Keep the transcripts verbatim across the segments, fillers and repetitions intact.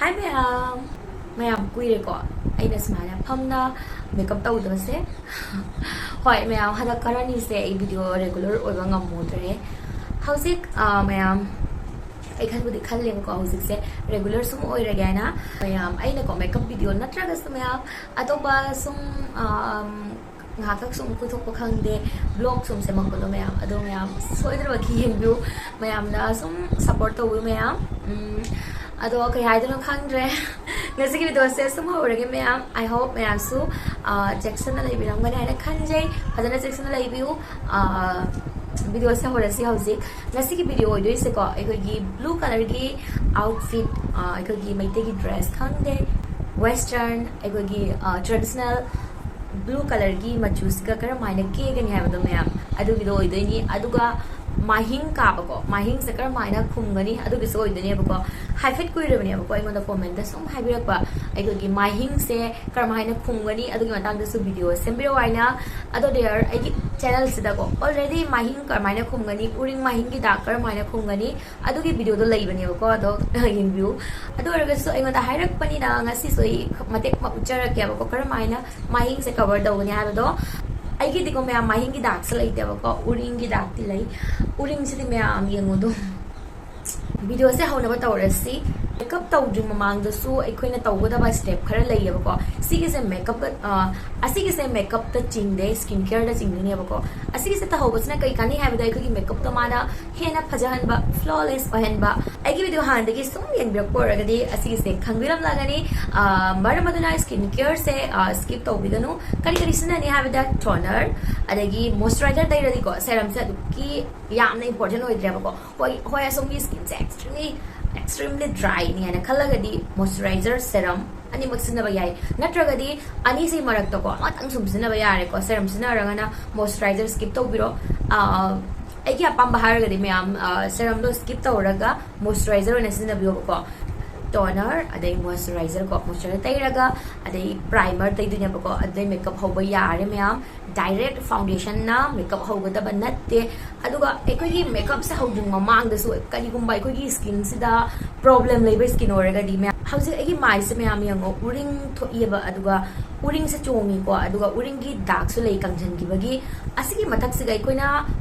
Hi ꯃꯌꯥꯝ, ꯃꯌꯥꯝ ꯀꯨꯏꯔꯦꯀꯣ ꯑꯩꯅ ꯁꯨꯃꯥꯏꯅ ꯐꯝꯅ ꯃꯦꯀꯞ ꯇꯧꯗꯕꯁꯦ꯫ ꯍꯣꯏ ꯃꯌꯥꯝ, ꯍꯟꯗꯛ ꯈꯔꯅꯤꯁꯦ ꯑꯩ ꯚꯤꯗꯤꯑꯣ ꯔꯦꯒꯨꯂꯔ ꯑꯣꯏꯕ ꯉꯝꯃꯨꯗ꯭ꯔꯦ꯫ ꯍꯧꯖꯤꯛ ꯑ, ꯃꯌꯥꯝ, ꯑꯩ ꯈꯟꯕꯨꯗꯤ ꯈꯜꯂꯦꯕꯀꯣ ꯍꯧꯖꯤꯛꯁꯦ ꯔꯦꯒꯨꯂꯔ ꯁꯨꯝ ꯑꯣꯏꯔꯒꯦ ꯍꯥꯏꯅ꯫ ꯃꯌꯥꯝ, ꯑꯩꯅꯀꯣ ꯃꯦꯀꯞ ꯚꯤꯗꯤꯑꯣ ꯅꯠꯇ꯭ꯔꯒꯁꯨ ꯃꯌꯥꯝ ꯑꯇꯣꯞꯄ ꯁꯨꯝ ꯑ, ꯉꯥꯏꯍꯥꯛꯈꯛ ꯁꯨꯝ ꯀꯣꯏꯊꯣꯛꯄ ꯈꯪꯗꯦ, ꯕ꯭ꯂꯣꯒ ꯁꯨꯝ ꯁꯦꯝꯃꯛꯄꯗꯣ ꯃꯌꯥꯝ, ꯑꯗꯣ ꯃꯌꯥꯝ ꯁꯣꯏꯗꯅꯃꯛꯀꯤ ꯌꯦꯡꯕꯤꯌꯨ꯫ ꯃꯌꯥꯝꯅ ꯁꯨꯝ ꯁꯞꯄꯣꯔꯠ ꯇꯧꯕꯤꯌꯨ ꯃꯌꯥꯝ꯫ ꯎꯝ, ꯑꯗꯣ ꯀꯩ ꯍꯥꯏꯗꯣꯏꯅꯣ ꯈꯪꯗ꯭ꯔꯦ꯫ ꯉꯁꯤꯒꯤ ꯚꯤꯗꯤꯑꯣꯁꯦ ꯁꯨꯝ ꯍꯧꯔꯒꯦ ꯃꯌꯥꯝ꯫ I hope ꯃꯌꯥꯝꯁꯨ ꯑ, ꯆꯦꯛꯁꯤꯟꯅ ꯂꯩꯕꯤꯔꯝꯒꯅꯤ ꯍꯥꯏꯅ ꯈꯟꯖꯩ꯫ ꯐꯖꯅ ꯆꯦꯛꯁꯤꯟꯅ ꯂꯩꯕꯤꯌꯨ꯫ ꯑ, ꯚꯤꯗꯤꯑꯣꯁꯦ ꯍꯧꯔꯁꯤ ꯍꯧꯖꯤꯛ꯫ ꯉꯁꯤꯒꯤ ꯚꯤꯗꯤꯑꯣ ꯑꯣꯏꯗꯣꯏꯁꯦꯀꯣ ꯑꯩꯈꯣꯏꯒꯤ ꯕ꯭ꯂꯨ ꯀꯂꯔꯒꯤ ꯑꯥꯎꯠꯐꯤꯠ, ꯑ, ꯑꯩꯈꯣꯏꯒꯤ ꯃꯩꯇꯩꯒꯤ ꯗ꯭ꯔꯦꯁ ꯈꯪꯗꯦ, ꯋꯦꯁꯇꯔꯟ, ꯑꯩꯈꯣꯏꯒꯤ ꯇ꯭ꯔꯦꯗꯤꯁꯅꯦꯜ ꯕ꯭ꯂꯨ ꯀꯂꯔꯒꯤ ꯃꯆꯨꯁꯤꯒ ꯀꯔꯝ ꯍꯥꯏꯅ ꯀꯦꯒꯅꯤ ꯍꯥꯏꯕꯗꯣ ꯃꯌꯥꯝ, ꯑꯗꯨꯒꯤꯗꯣ ꯑꯣꯏꯗꯣꯏꯅꯤ꯫ ꯑꯗꯨꯒ ꯃꯥꯏꯍꯤꯡ ꯀꯥꯕꯀꯣ, ꯃꯥꯏꯍꯤꯡꯁꯦ ꯀꯔꯝ ꯍꯥꯏꯅ ꯈꯨꯝꯒꯅꯤ ꯑꯗꯨꯒꯤꯁꯨ ꯑꯣꯏꯗꯣꯏꯅꯦꯕꯀꯣ꯫ ꯍꯥꯏꯐꯦꯠ ꯀꯨꯏꯔꯕꯅꯦꯕꯀꯣ ꯑꯩꯉꯣꯟꯗ ꯀꯣꯃꯦꯟꯇ ꯁꯨꯝ ꯍꯥꯏꯕꯤꯔꯛꯄ, ꯑꯩꯈꯣꯏꯒꯤ ꯃꯥꯏꯍꯤꯡꯁꯦ ꯀꯔꯝ ꯍꯥꯏꯅ ꯈꯨꯝꯒꯅꯤ ꯑꯗꯨꯒꯤ ꯃꯇꯥꯡꯗꯁꯨ ꯚꯤꯗꯤꯑꯣ ꯁꯦꯝꯕꯤꯔꯛꯑꯣ ꯍꯥꯏꯅ꯫ ꯑꯗꯣ ꯗꯤꯌꯔ, ꯑꯩꯒꯤ ꯆꯦꯅꯦꯜꯁꯤꯗꯀꯣ ꯑꯣꯜꯔꯦꯗꯤ ꯃꯥꯏꯍꯤꯡ ꯀꯔꯝ ꯍꯥꯏꯅ ꯈꯨꯝꯒꯅꯤ, ꯎꯔꯤꯡ ꯃꯥꯏꯍꯤꯡꯒꯤ ꯗꯥꯛ ꯀꯔꯝ ꯍꯥꯏꯅ ꯈꯨꯝꯒꯅꯤ, ꯑꯗꯨꯒꯤ ꯚꯤꯗꯤꯑꯣꯗꯣ ꯂꯩꯕꯅꯦꯕꯀꯣ꯫ ꯑꯗꯣ ꯌꯦꯡꯕꯤꯌꯨ꯫ ꯑꯗꯨ ꯑꯣꯏꯔꯒꯁꯨ ꯑꯩꯉꯣꯟꯗ ꯍꯥꯏꯔꯛꯄꯅꯤꯅ ꯉꯁꯤꯁꯨ ꯑꯩ ꯃꯇꯦꯛ ꯑꯃ ꯎꯠꯆꯔꯛꯀꯦꯕꯀꯣ, ꯀꯔꯝ ꯍꯥꯏꯅ ꯃꯥꯏꯍꯤꯡꯁꯦ ꯀꯕꯔ ꯇꯧꯒꯅꯤ ꯍꯥꯏꯕꯗꯣ꯫ ꯑꯩꯒꯤꯗꯤꯀꯣ ꯃꯌꯥꯝ, ꯃꯥꯏꯍꯤꯡꯒꯤ ꯗꯥꯛꯁꯦ ꯂꯩꯇꯦꯕꯀꯣ, ꯎꯔꯤꯡꯒꯤ ꯗꯥꯛꯇꯤ ꯂꯩ꯫ ꯎꯔꯤꯡꯁꯤꯗꯤ ꯃꯌꯥꯝ ꯌꯦꯡꯉꯨ ꯑꯗꯨꯝ꯫ ꯚꯤꯗꯤꯑꯣꯁꯦ ꯍꯧꯅꯕ ꯇꯧꯔꯁꯤ꯫ ꯃꯦꯀꯞ ꯇꯧꯗ꯭ꯔꯤ ꯃꯃꯥꯡꯗꯁꯨ ꯑꯩꯈꯣꯏꯅ ꯇꯧꯒꯗꯕ ꯁ꯭ꯇꯦꯞ ꯈꯔ ꯂꯩꯌꯦꯕꯀꯣ꯫ ꯁꯤꯒꯤꯁꯦ ꯃꯦꯀꯞꯀ, ꯑ, ꯑꯁꯤꯒꯤꯁꯦ ꯃꯦꯀꯞꯇ ꯆꯤꯡꯗꯦ, ꯁ꯭ꯀꯤꯟ ꯀꯦꯌꯔꯗ ꯆꯤꯡꯗꯣꯏꯅꯦꯕꯀꯣ꯫ ꯑꯁꯤꯒꯤꯁꯦ ꯇꯧꯍꯧꯕꯁꯤꯅ ꯀꯩ ꯀꯥꯟꯅꯩ ꯍꯥꯏꯕꯗ ꯑꯩꯈꯣꯏꯒꯤ ꯃꯦꯀꯞꯇꯣ ꯃꯥꯅ ꯍꯦꯟꯅ ꯐꯖꯍꯟꯕ, ꯐ꯭ꯂꯣꯂꯦꯁ ꯑꯣꯏꯍꯟꯕ꯫ ꯑꯩꯒꯤ ꯚꯤꯗꯤꯑꯣ ꯍꯥꯟꯅꯗꯒꯤ ꯁꯨꯝ ꯌꯦꯡꯕꯤꯔꯛꯄ ꯑꯣꯏꯔꯒꯗꯤ ꯑꯁꯤꯒꯤꯁꯦ ꯈꯪꯕꯤꯔꯝꯂꯒꯅꯤ꯫ ꯑ, ꯃꯔꯝ ꯑꯗꯨꯅ ꯁ꯭ꯀꯤꯟ ꯀꯦꯌꯔꯁꯦ, ꯑ, ꯁ꯭ꯀꯤꯞ ꯇꯧꯕꯤꯒꯅꯨ꯫ ꯀꯔꯤ ꯀꯔꯤ ꯁꯤꯖꯤꯟꯅꯅꯤ ꯍꯥꯏꯕꯗ ꯇꯣꯅꯔ, ꯑꯗꯒꯤ ꯃꯣꯏꯆꯔꯥꯏꯖꯔ ꯇꯩꯔꯗꯤꯀꯣ ꯁꯦꯔꯝꯁꯦ ꯑꯗꯨꯛꯀꯤ ꯌꯥꯝꯅ ꯏꯝꯄꯣꯔꯇꯦꯟ ꯑꯣꯏꯗ꯭ꯔꯦꯕꯀꯣ꯫ ꯍꯣꯏ, ꯍꯣꯏ, ꯑꯁꯣꯝꯒꯤ ꯁ꯭ꯀꯤꯟꯁꯦ ꯑꯦꯛꯁꯇ꯭ꯔꯤꯝꯂꯤ, ꯑꯦꯛꯁꯇ꯭ꯔꯤꯝꯂꯤ ꯗ꯭ꯔꯥꯏꯅꯤ ꯍꯥꯏꯅ ꯈꯜꯂꯒꯗꯤ ꯃꯣꯏꯆꯔꯥꯏꯖꯔ, ꯁꯦꯔꯝ ꯑꯅꯤꯃꯛ ꯁꯤꯖꯤꯟꯅꯕ ꯌꯥꯏ꯫ ꯅꯠꯇ꯭ꯔꯒꯗꯤ ꯑꯅꯤꯁꯤꯒꯤ ꯃꯔꯛꯇꯀꯣ ꯑꯃꯇꯪ ꯁꯨꯝ ꯁꯤꯖꯤꯟꯅꯕ ꯌꯥꯔꯦꯀꯣ꯫ ꯁꯦꯔꯝ ꯁꯤꯖꯤꯟꯅꯔꯒꯅ ꯃꯣꯏꯆꯔꯥꯏꯖꯔ ꯁ꯭ꯀꯤꯞ ꯇꯧꯕꯤꯔꯣ꯫ ꯑꯥ, ꯑꯩꯒꯤ ꯑꯄꯥꯝꯕ ꯍꯥꯏꯔꯒꯗꯤ ꯃꯌꯥꯝ, ꯑꯥ, ꯁꯦꯔꯝꯗꯣ ꯁ꯭ꯀꯤꯞ ꯇꯧꯔꯒ ꯃꯣꯏꯆꯔꯥꯏꯖꯔ ꯑꯣꯏꯅ ꯁꯤꯖꯤꯟꯅꯕꯤꯌꯣꯕꯀꯣ꯫ ꯇꯣꯅꯔ, ꯑꯗꯩ ꯃꯣꯏꯆꯔꯥꯏꯖꯔ ꯀꯣ, ꯃꯣꯏꯆꯔꯥꯏꯖꯔ ꯇꯩꯔꯒ, ꯑꯗꯩ ꯄ꯭ꯔꯥꯏꯃꯔ ꯇꯩꯗꯣꯏꯅꯦꯕꯀꯣ꯫ ꯑꯗꯩ ꯃꯦꯀꯞ ꯍꯧꯕ ꯌꯥꯔꯦ ꯃꯌꯥꯝ꯫ ꯗꯥꯏꯔꯦꯛ ꯐꯥꯎꯟꯗꯦꯁꯟꯅ ꯃꯦꯀꯞ ꯍꯧꯒꯗꯕ ꯅꯠꯇꯦ꯫ ꯑꯗꯨꯒ ꯑꯩꯈꯣꯏꯒꯤ ꯃꯦꯀꯞꯁꯦ ꯍꯧꯗ꯭ꯔꯤꯉꯩ ꯃꯃꯥꯡꯗꯁꯨ ꯀꯔꯤꯒꯨꯝꯕ ꯑꯩꯈꯣꯏꯒꯤ ꯁ꯭ꯀꯤꯟꯁꯤꯗ ꯄ꯭ꯔꯣꯕ꯭ꯂꯦꯝ ꯂꯩꯕ ꯁ꯭ꯀꯤꯟ ꯑꯣꯏꯔꯒꯗꯤ, ꯃꯌꯥꯝ, ꯍꯧꯖꯤꯛ ꯑꯩꯒꯤ ꯃꯥꯏꯁꯦ ꯃꯌꯥꯝ ꯌꯦꯡꯉꯣ, ꯎꯔꯤꯡ ꯊꯣꯛꯏꯑꯕ, ꯑꯗꯨꯒ ꯎꯔꯤꯡꯁꯦ ꯆꯣꯡꯉꯤꯀꯣ, ꯑꯗꯨꯒ ꯎꯔꯤꯡꯒꯤ ꯗꯥꯛꯁꯨ ꯂꯩ ꯀꯪꯁꯤꯟꯈꯤꯕꯒꯤ꯫ ꯑꯁꯤꯒꯤ ꯃꯊꯛꯁꯤꯒ ꯑꯩꯈꯣꯏꯅ,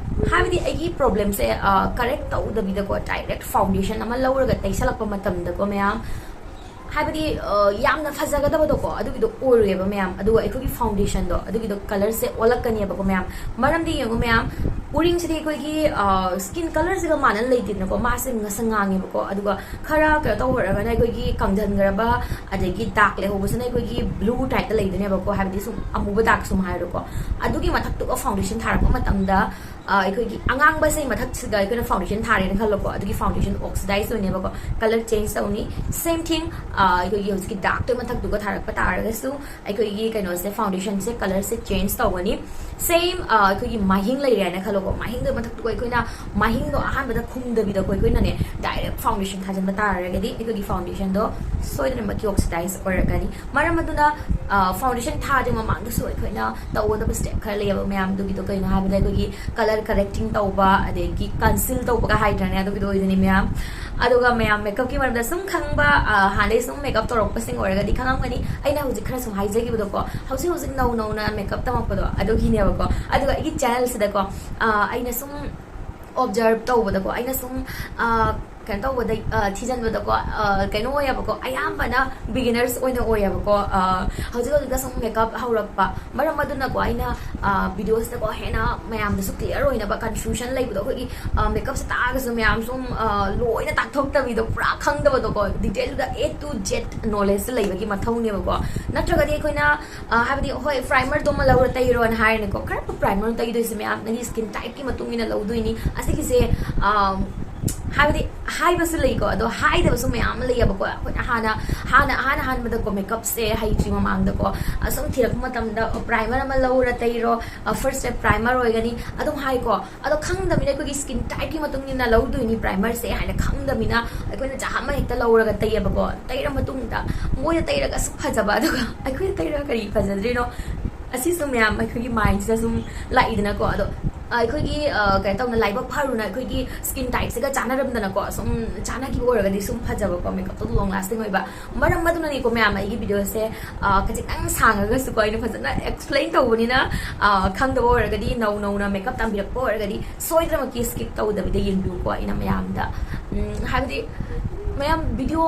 ꯍꯥꯏꯕꯗꯤ ꯑꯩꯒꯤ ꯄ꯭ꯔꯣꯕ꯭ꯂꯦꯝꯁꯦ ꯀꯔꯦꯛ ꯇꯧꯗꯕꯤꯗꯀꯣ, ꯗꯥꯏꯔꯦꯛ ꯐꯥꯎꯟꯗꯦꯁꯟ ꯑꯃ ꯂꯧꯔꯒ ꯇꯩꯁꯜꯂꯛꯄ ꯃꯇꯝꯗꯀꯣ ꯃꯌꯥꯝ, ꯍꯥꯏꯕꯗꯤ ꯌꯥꯝꯅ ꯐꯖꯒꯗꯕꯗꯣꯀꯣ, ꯑꯗꯨꯒꯤꯗꯣ ꯑꯣꯏꯔꯣꯏꯕ ꯃꯌꯥꯝ꯫ ꯑꯗꯨꯒ ꯑꯩꯈꯣꯏꯒꯤ ꯐꯥꯎꯟꯗꯦꯁꯟꯗꯣ, ꯑꯗꯨꯒꯤꯗꯣ ꯀꯂꯔꯁꯦ ꯑꯣꯜꯂꯛꯀꯅꯦꯕꯀꯣ ꯃꯌꯥꯝ꯫ ꯃꯔꯝꯗꯤ ꯌꯦꯡꯉꯨ ꯃꯌꯥꯝ, ꯎꯔꯤꯡꯁꯤꯗꯤ ꯑꯩꯈꯣꯏꯒꯤ ꯁ꯭ꯀꯤꯟ ꯀꯂꯔꯁꯤꯒ ꯃꯥꯟꯅꯅ ꯂꯩꯇꯦꯗꯅꯀꯣ, ꯃꯥꯁꯦ ꯉꯁꯪ ꯉꯥꯡꯉꯦꯕꯀꯣ꯫ ꯑꯗꯨꯒ ꯈꯔ ꯀꯩꯅꯣ ꯇꯧꯈ꯭ꯔꯒꯅ ꯑꯩꯈꯣꯏꯒꯤ ꯀꯪꯁꯤꯟꯈ꯭ꯔꯕ, ꯑꯗꯒꯤ ꯗꯥꯛ ꯂꯩꯍꯧꯕꯁꯤꯅ ꯑꯩꯈꯣꯏꯒꯤ ꯕ꯭ꯂꯨ ꯇꯥꯏꯞꯇ ꯂꯩꯗꯣꯏꯅꯦꯕꯀꯣ, ꯍꯥꯏꯕꯗꯤ ꯁꯨꯝ ꯑꯃꯨꯕ ꯗꯥꯛ ꯁꯨꯝ ꯍꯥꯏꯔꯣꯀꯣ꯫ ꯑꯗꯨꯒꯤ ꯃꯊꯛꯇꯨꯒ ꯐꯥꯎꯟꯗꯦꯁꯟ ꯊꯥꯔꯛꯄ ꯃꯇꯝꯗ ꯑꯩꯈꯣꯏꯒꯤ ꯑꯉꯥꯡꯕꯁꯦ ꯃꯊꯛꯁꯤꯗ ꯑꯩꯈꯣꯏꯅ ꯐꯥꯎꯟꯗꯦꯁꯟ ꯊꯥꯔꯦꯅ ꯈꯜꯂꯣꯀꯣ, ꯑꯗꯨꯒꯤ ꯐꯥꯎꯟꯗꯦꯁꯟ ꯑꯣꯛꯁꯤꯗꯥꯏꯁ ꯑꯣꯏꯅꯦꯕꯀꯣ, ꯀꯂꯔ ꯆꯦꯟꯖ ꯇꯧꯅꯤ꯫ ꯁꯦꯝ ꯊꯤꯡ, ꯑꯩꯈꯣꯏꯒꯤ ꯍꯧꯖꯤꯛꯀꯤ ꯗꯥꯛꯇꯨꯒꯤ ꯃꯊꯛꯇꯨꯒ ꯊꯥꯔꯛꯄ ꯇꯥꯔꯒꯁꯨ ꯑꯩꯈꯣꯏꯒꯤ ꯀꯩꯅꯣꯁꯦ, ꯐꯥꯎꯟꯗꯦꯁꯟꯁꯦ ꯀꯂꯔꯁꯦ ꯆꯦꯟꯖ ꯇꯧꯒꯅꯤ꯫ ꯁꯦꯝ ꯑꯩꯈꯣꯏꯒꯤ ꯃꯥꯏꯍꯤꯡ ꯂꯩꯔꯦ ꯍꯥꯏꯅ ꯈꯜꯂꯣꯀꯣ, ꯃꯥꯏꯍꯤꯡꯗꯨꯒꯤ ꯃꯊꯛꯇꯨꯒ ꯑꯩꯈꯣꯏꯅ ꯃꯥꯏꯍꯤꯡꯗꯣ ꯑꯍꯥꯟꯕꯗ ꯈꯨꯝꯗꯕꯤꯗꯀꯣ ꯑꯩꯈꯣꯏꯅꯅꯦ ꯗꯥꯏꯔꯦꯛ ꯐꯥꯎꯟꯗꯦꯁꯟ ꯊꯥꯖꯤꯟꯕ ꯇꯥꯔꯒꯗꯤ ꯑꯩꯈꯣꯏꯒꯤ ꯐꯥꯎꯟꯗꯦꯁꯟꯗꯣ ꯁꯣꯏꯗꯅꯃꯛꯀꯤ ꯑꯣꯛꯁꯤꯗꯥꯏꯁ ꯑꯣꯏꯔꯛꯀꯅꯤ꯫ ꯃꯔꯝ ꯑꯗꯨꯅ ꯐꯥꯎꯟꯗꯦꯁꯟ ꯊꯥꯗ꯭ꯔꯤ ꯃꯃꯥꯡꯗꯁꯨ ꯑꯩꯈꯣꯏꯅ ꯇꯧꯒꯗꯕ ꯁ꯭ꯇꯦꯞ ꯈꯔ ꯂꯩꯌꯦꯕ ꯃꯌꯥꯝꯗꯨꯒꯤꯗꯣ꯫ ꯀꯩꯅꯣ ꯍꯥꯏꯕꯗ ꯑꯩꯈꯣꯏꯒꯤ ꯀꯂꯔ ꯀꯔꯦꯛꯇꯤꯡ ꯇꯧꯕ, ꯑꯗꯒꯤ ꯀꯟꯁꯤꯜ ꯇꯧꯕꯒ ꯍꯥꯏꯗ꯭ꯔꯅꯦ, ꯑꯗꯨꯒꯤꯗꯣ ꯑꯣꯏꯗꯣꯏꯅꯤ ꯃꯌꯥꯝ꯫ ꯑꯗꯨꯒ ꯃꯌꯥꯝ ꯃꯦꯀꯞꯀꯤ ꯃꯔꯝꯗ ꯁꯨꯝ ꯈꯪꯕ, ꯍꯥꯟꯅꯗꯩ ꯁꯨꯝ ꯃꯦꯀꯞ ꯇꯧꯔꯛꯄꯁꯤꯡ ꯑꯣꯏꯔꯒꯗꯤ ꯈꯪꯉꯝꯒꯅꯤ꯫ ꯑꯩꯅ ꯍꯧꯖꯤꯛ ꯈꯔ ꯁꯨꯝ ꯍꯥꯏꯖꯈꯤꯕꯗꯣꯀꯣ, ꯍꯧꯖꯤꯛ ꯍꯧꯖꯤꯛ ꯅꯧ ꯅꯧꯅ ꯃꯦꯀꯞ ꯇꯝꯃꯛꯄꯗꯣ ꯑꯗꯨꯒꯤꯅꯦꯕꯀꯣ꯫ ꯑꯗꯨꯒ ꯑꯩꯒꯤ ꯆꯦꯅꯦꯜꯁꯤꯗꯀꯣ ꯑꯩꯅ ꯁꯨꯝ ꯑꯣꯕꯖꯔꯞ ꯇꯧꯕꯗꯀꯣ, ꯑꯩꯅ ꯁꯨꯝ ꯀꯩꯅꯣ ꯇꯧꯕꯗ, ꯊꯤꯖꯤꯟꯕꯗꯀꯣ, ꯀꯩꯅꯣ ꯑꯣꯏꯌꯦꯕꯀꯣ, ꯑꯌꯥꯝꯕꯅ ꯕꯤꯒꯤꯅꯔꯁ ꯑꯣꯏꯅ ꯑꯣꯏꯌꯦꯕꯀꯣ꯫ ꯍꯧꯖꯤꯛ ꯍꯧꯖꯤꯛꯇ ꯁꯨꯝ ꯃꯦꯀꯞ ꯍꯧꯔꯛꯄ ꯃꯔꯝ ꯑꯗꯨꯅꯀꯣ, ꯑꯩꯅ ꯚꯤꯗꯤꯑꯣꯁꯤꯗꯀꯣ ꯍꯦꯟꯅ ꯃꯌꯥꯝꯗꯁꯨ ꯀ꯭ꯂꯤꯌꯥꯔ ꯑꯣꯏꯅꯕ, ꯀꯟꯐ꯭ꯌꯨꯖꯟ ꯂꯩꯕꯗꯣ ꯑꯩꯈꯣꯏꯒꯤ ꯃꯦꯀꯞꯁꯦ ꯇꯥꯛꯑꯒꯁꯨ ꯃꯌꯥꯝ ꯁꯨꯝ ꯂꯣꯏꯅ ꯇꯥꯛꯊꯣꯛꯇꯕꯤꯗꯣ, ꯄꯨꯔꯥ ꯈꯪꯗꯕꯗꯣꯀꯣ, ꯗꯤꯇꯦꯜꯗ A to Z ꯅꯣꯂꯦꯖꯁꯦ ꯂꯩꯕꯒꯤ ꯃꯊꯧꯅꯦꯕꯀꯣ꯫ ꯅꯠꯇ꯭ꯔꯒꯗꯤ ꯑꯩꯈꯣꯏꯅ ꯍꯥꯏꯕꯗꯤ, ꯍꯣꯏ, ꯄ꯭ꯔꯥꯏꯃꯔꯗꯣ ꯑꯃ ꯂꯧꯔ ꯇꯩꯔꯣꯅ ꯍꯥꯏꯔꯅꯤꯀꯣ꯫ ꯀꯔꯝꯕ ꯄ꯭ꯔꯥꯏꯃꯔ ꯇꯩꯗꯣꯏꯁꯦ ꯃꯌꯥꯝ ꯅꯪꯒꯤ ꯁ꯭ꯀꯤꯟ ꯇꯥꯏꯞꯀꯤ ꯃꯇꯨꯡ ꯏꯟꯅ ꯂꯧꯗꯣꯏꯅꯤ꯫ ꯑꯁꯤꯒꯤꯁꯦ ꯍꯥꯏꯕꯗꯤ ꯍꯥꯏꯕꯁꯨ ꯂꯩꯀꯣ, ꯑꯗꯣ ꯍꯥꯏꯗꯕꯁꯨ ꯃꯌꯥꯝ ꯑꯃ ꯂꯩꯌꯦꯕꯀꯣ꯫ ꯑꯩꯈꯣꯏꯅ ꯍꯥꯟꯅ ꯍꯥꯟꯅ ꯑꯍꯥꯟ ꯑꯍꯥꯟꯕꯗ ꯀꯣ ꯃꯦꯀꯞꯁꯦ ꯍꯩꯇ꯭ꯔꯤ ꯃꯃꯥꯡꯗꯀꯣ, ꯑꯁꯨꯝ ꯊꯤꯔꯛꯄ ꯃꯇꯝꯗ ꯄ꯭ꯔꯥꯏꯃꯔ ꯑꯃ ꯂꯧꯔ ꯇꯩꯔꯣ, ꯐꯥꯔꯁ ꯁ꯭ꯇꯦꯞ ꯄ꯭ꯔꯥꯏꯃꯔ ꯑꯣꯏꯒꯅꯤ ꯑꯗꯨꯝ ꯍꯥꯏꯀꯣ꯫ ꯑꯗꯣ ꯈꯪꯗꯕꯅꯤꯅ ꯑꯩꯈꯣꯏꯒꯤ ꯁ꯭ꯀꯤꯟ ꯇꯥꯏꯞꯀꯤ ꯃꯇꯨꯡ ꯏꯟꯅ ꯂꯧꯗꯣꯏꯅꯤ ꯄ꯭ꯔꯥꯏꯃꯔꯁꯦ ꯍꯥꯏꯅ ꯈꯪꯗꯕꯅꯤꯅ ꯑꯩꯈꯣꯏꯅ ꯖꯍꯥ ꯑꯃ ꯍꯦꯛꯇ ꯂꯧꯔꯒ ꯇꯩꯌꯦꯕꯀꯣ꯫ ꯇꯩꯔ ꯃꯇꯨꯡꯗ ꯃꯣꯏꯅ ꯇꯩꯔꯒ ꯑꯁꯨꯛ ꯐꯖꯕ, ꯑꯗꯨꯒ ꯑꯩꯈꯣꯏꯅ ꯇꯩꯔꯒ ꯀꯔꯤ ꯐꯖꯗ꯭ꯔꯤꯅꯣ? ꯑꯁꯤꯁꯨ ꯃꯌꯥꯝ ꯑꯩꯈꯣꯏꯒꯤ ꯃꯥꯏꯟꯁꯤꯗ ꯁꯨꯝ ꯂꯥꯛꯏꯗꯅꯀꯣ꯫ ꯑꯗꯣ ꯑꯩꯈꯣꯏꯒꯤ ꯀꯩꯅꯣ ꯇꯧꯅ ꯂꯥꯏꯕꯛ ꯐꯔꯨꯅ ꯑꯩꯈꯣꯏꯒꯤ ꯁ꯭ꯀꯤꯟ ꯇꯥꯏꯞꯁꯤꯒ ꯆꯥꯟꯅꯔꯝꯗꯅꯀꯣ, ꯁꯨꯝ ꯆꯥꯟꯅꯈꯤꯕ ꯑꯣꯏꯔꯒꯗꯤ ꯁꯨꯝ ꯐꯖꯕꯀꯣ, ꯃꯦꯀꯞꯇꯣ ꯂꯣꯡ ꯂꯥꯁꯇꯤꯡ ꯑꯣꯏꯕ꯫ ꯃꯔꯝ ꯑꯗꯨꯅꯅꯤꯀꯣ ꯃꯌꯥꯝ, ꯑꯩꯒꯤ ꯚꯤꯗꯤꯑꯣꯁꯦ ꯈꯖꯤꯛꯇꯪ ꯁꯥꯡꯉꯒꯁꯨꯀꯣ, ꯑꯩꯅ ꯐꯖꯅ ꯑꯦꯛꯁꯄ꯭ꯂꯦꯟ ꯇꯧꯕꯅꯤꯅ ꯈꯪꯗꯕ ꯑꯣꯏꯔꯒꯗꯤ, ꯅꯧ ꯅꯧꯅ ꯃꯦꯀꯞ ꯇꯝꯕꯤꯔꯛꯄ ꯑꯣꯏꯔꯒꯗꯤ ꯁꯣꯏꯗꯅꯃꯛꯀꯤ ꯁ꯭ꯀꯤꯞ ꯇꯧꯗꯕꯤꯗ ꯌꯦꯡꯕꯤꯌꯨꯀꯣ꯫ ꯑꯩꯅ ꯃꯌꯥꯝꯗ ꯎꯝ, ꯍꯥꯏꯕꯗꯤ ꯃꯌꯥꯝ ꯚꯤꯗꯤꯑꯣ,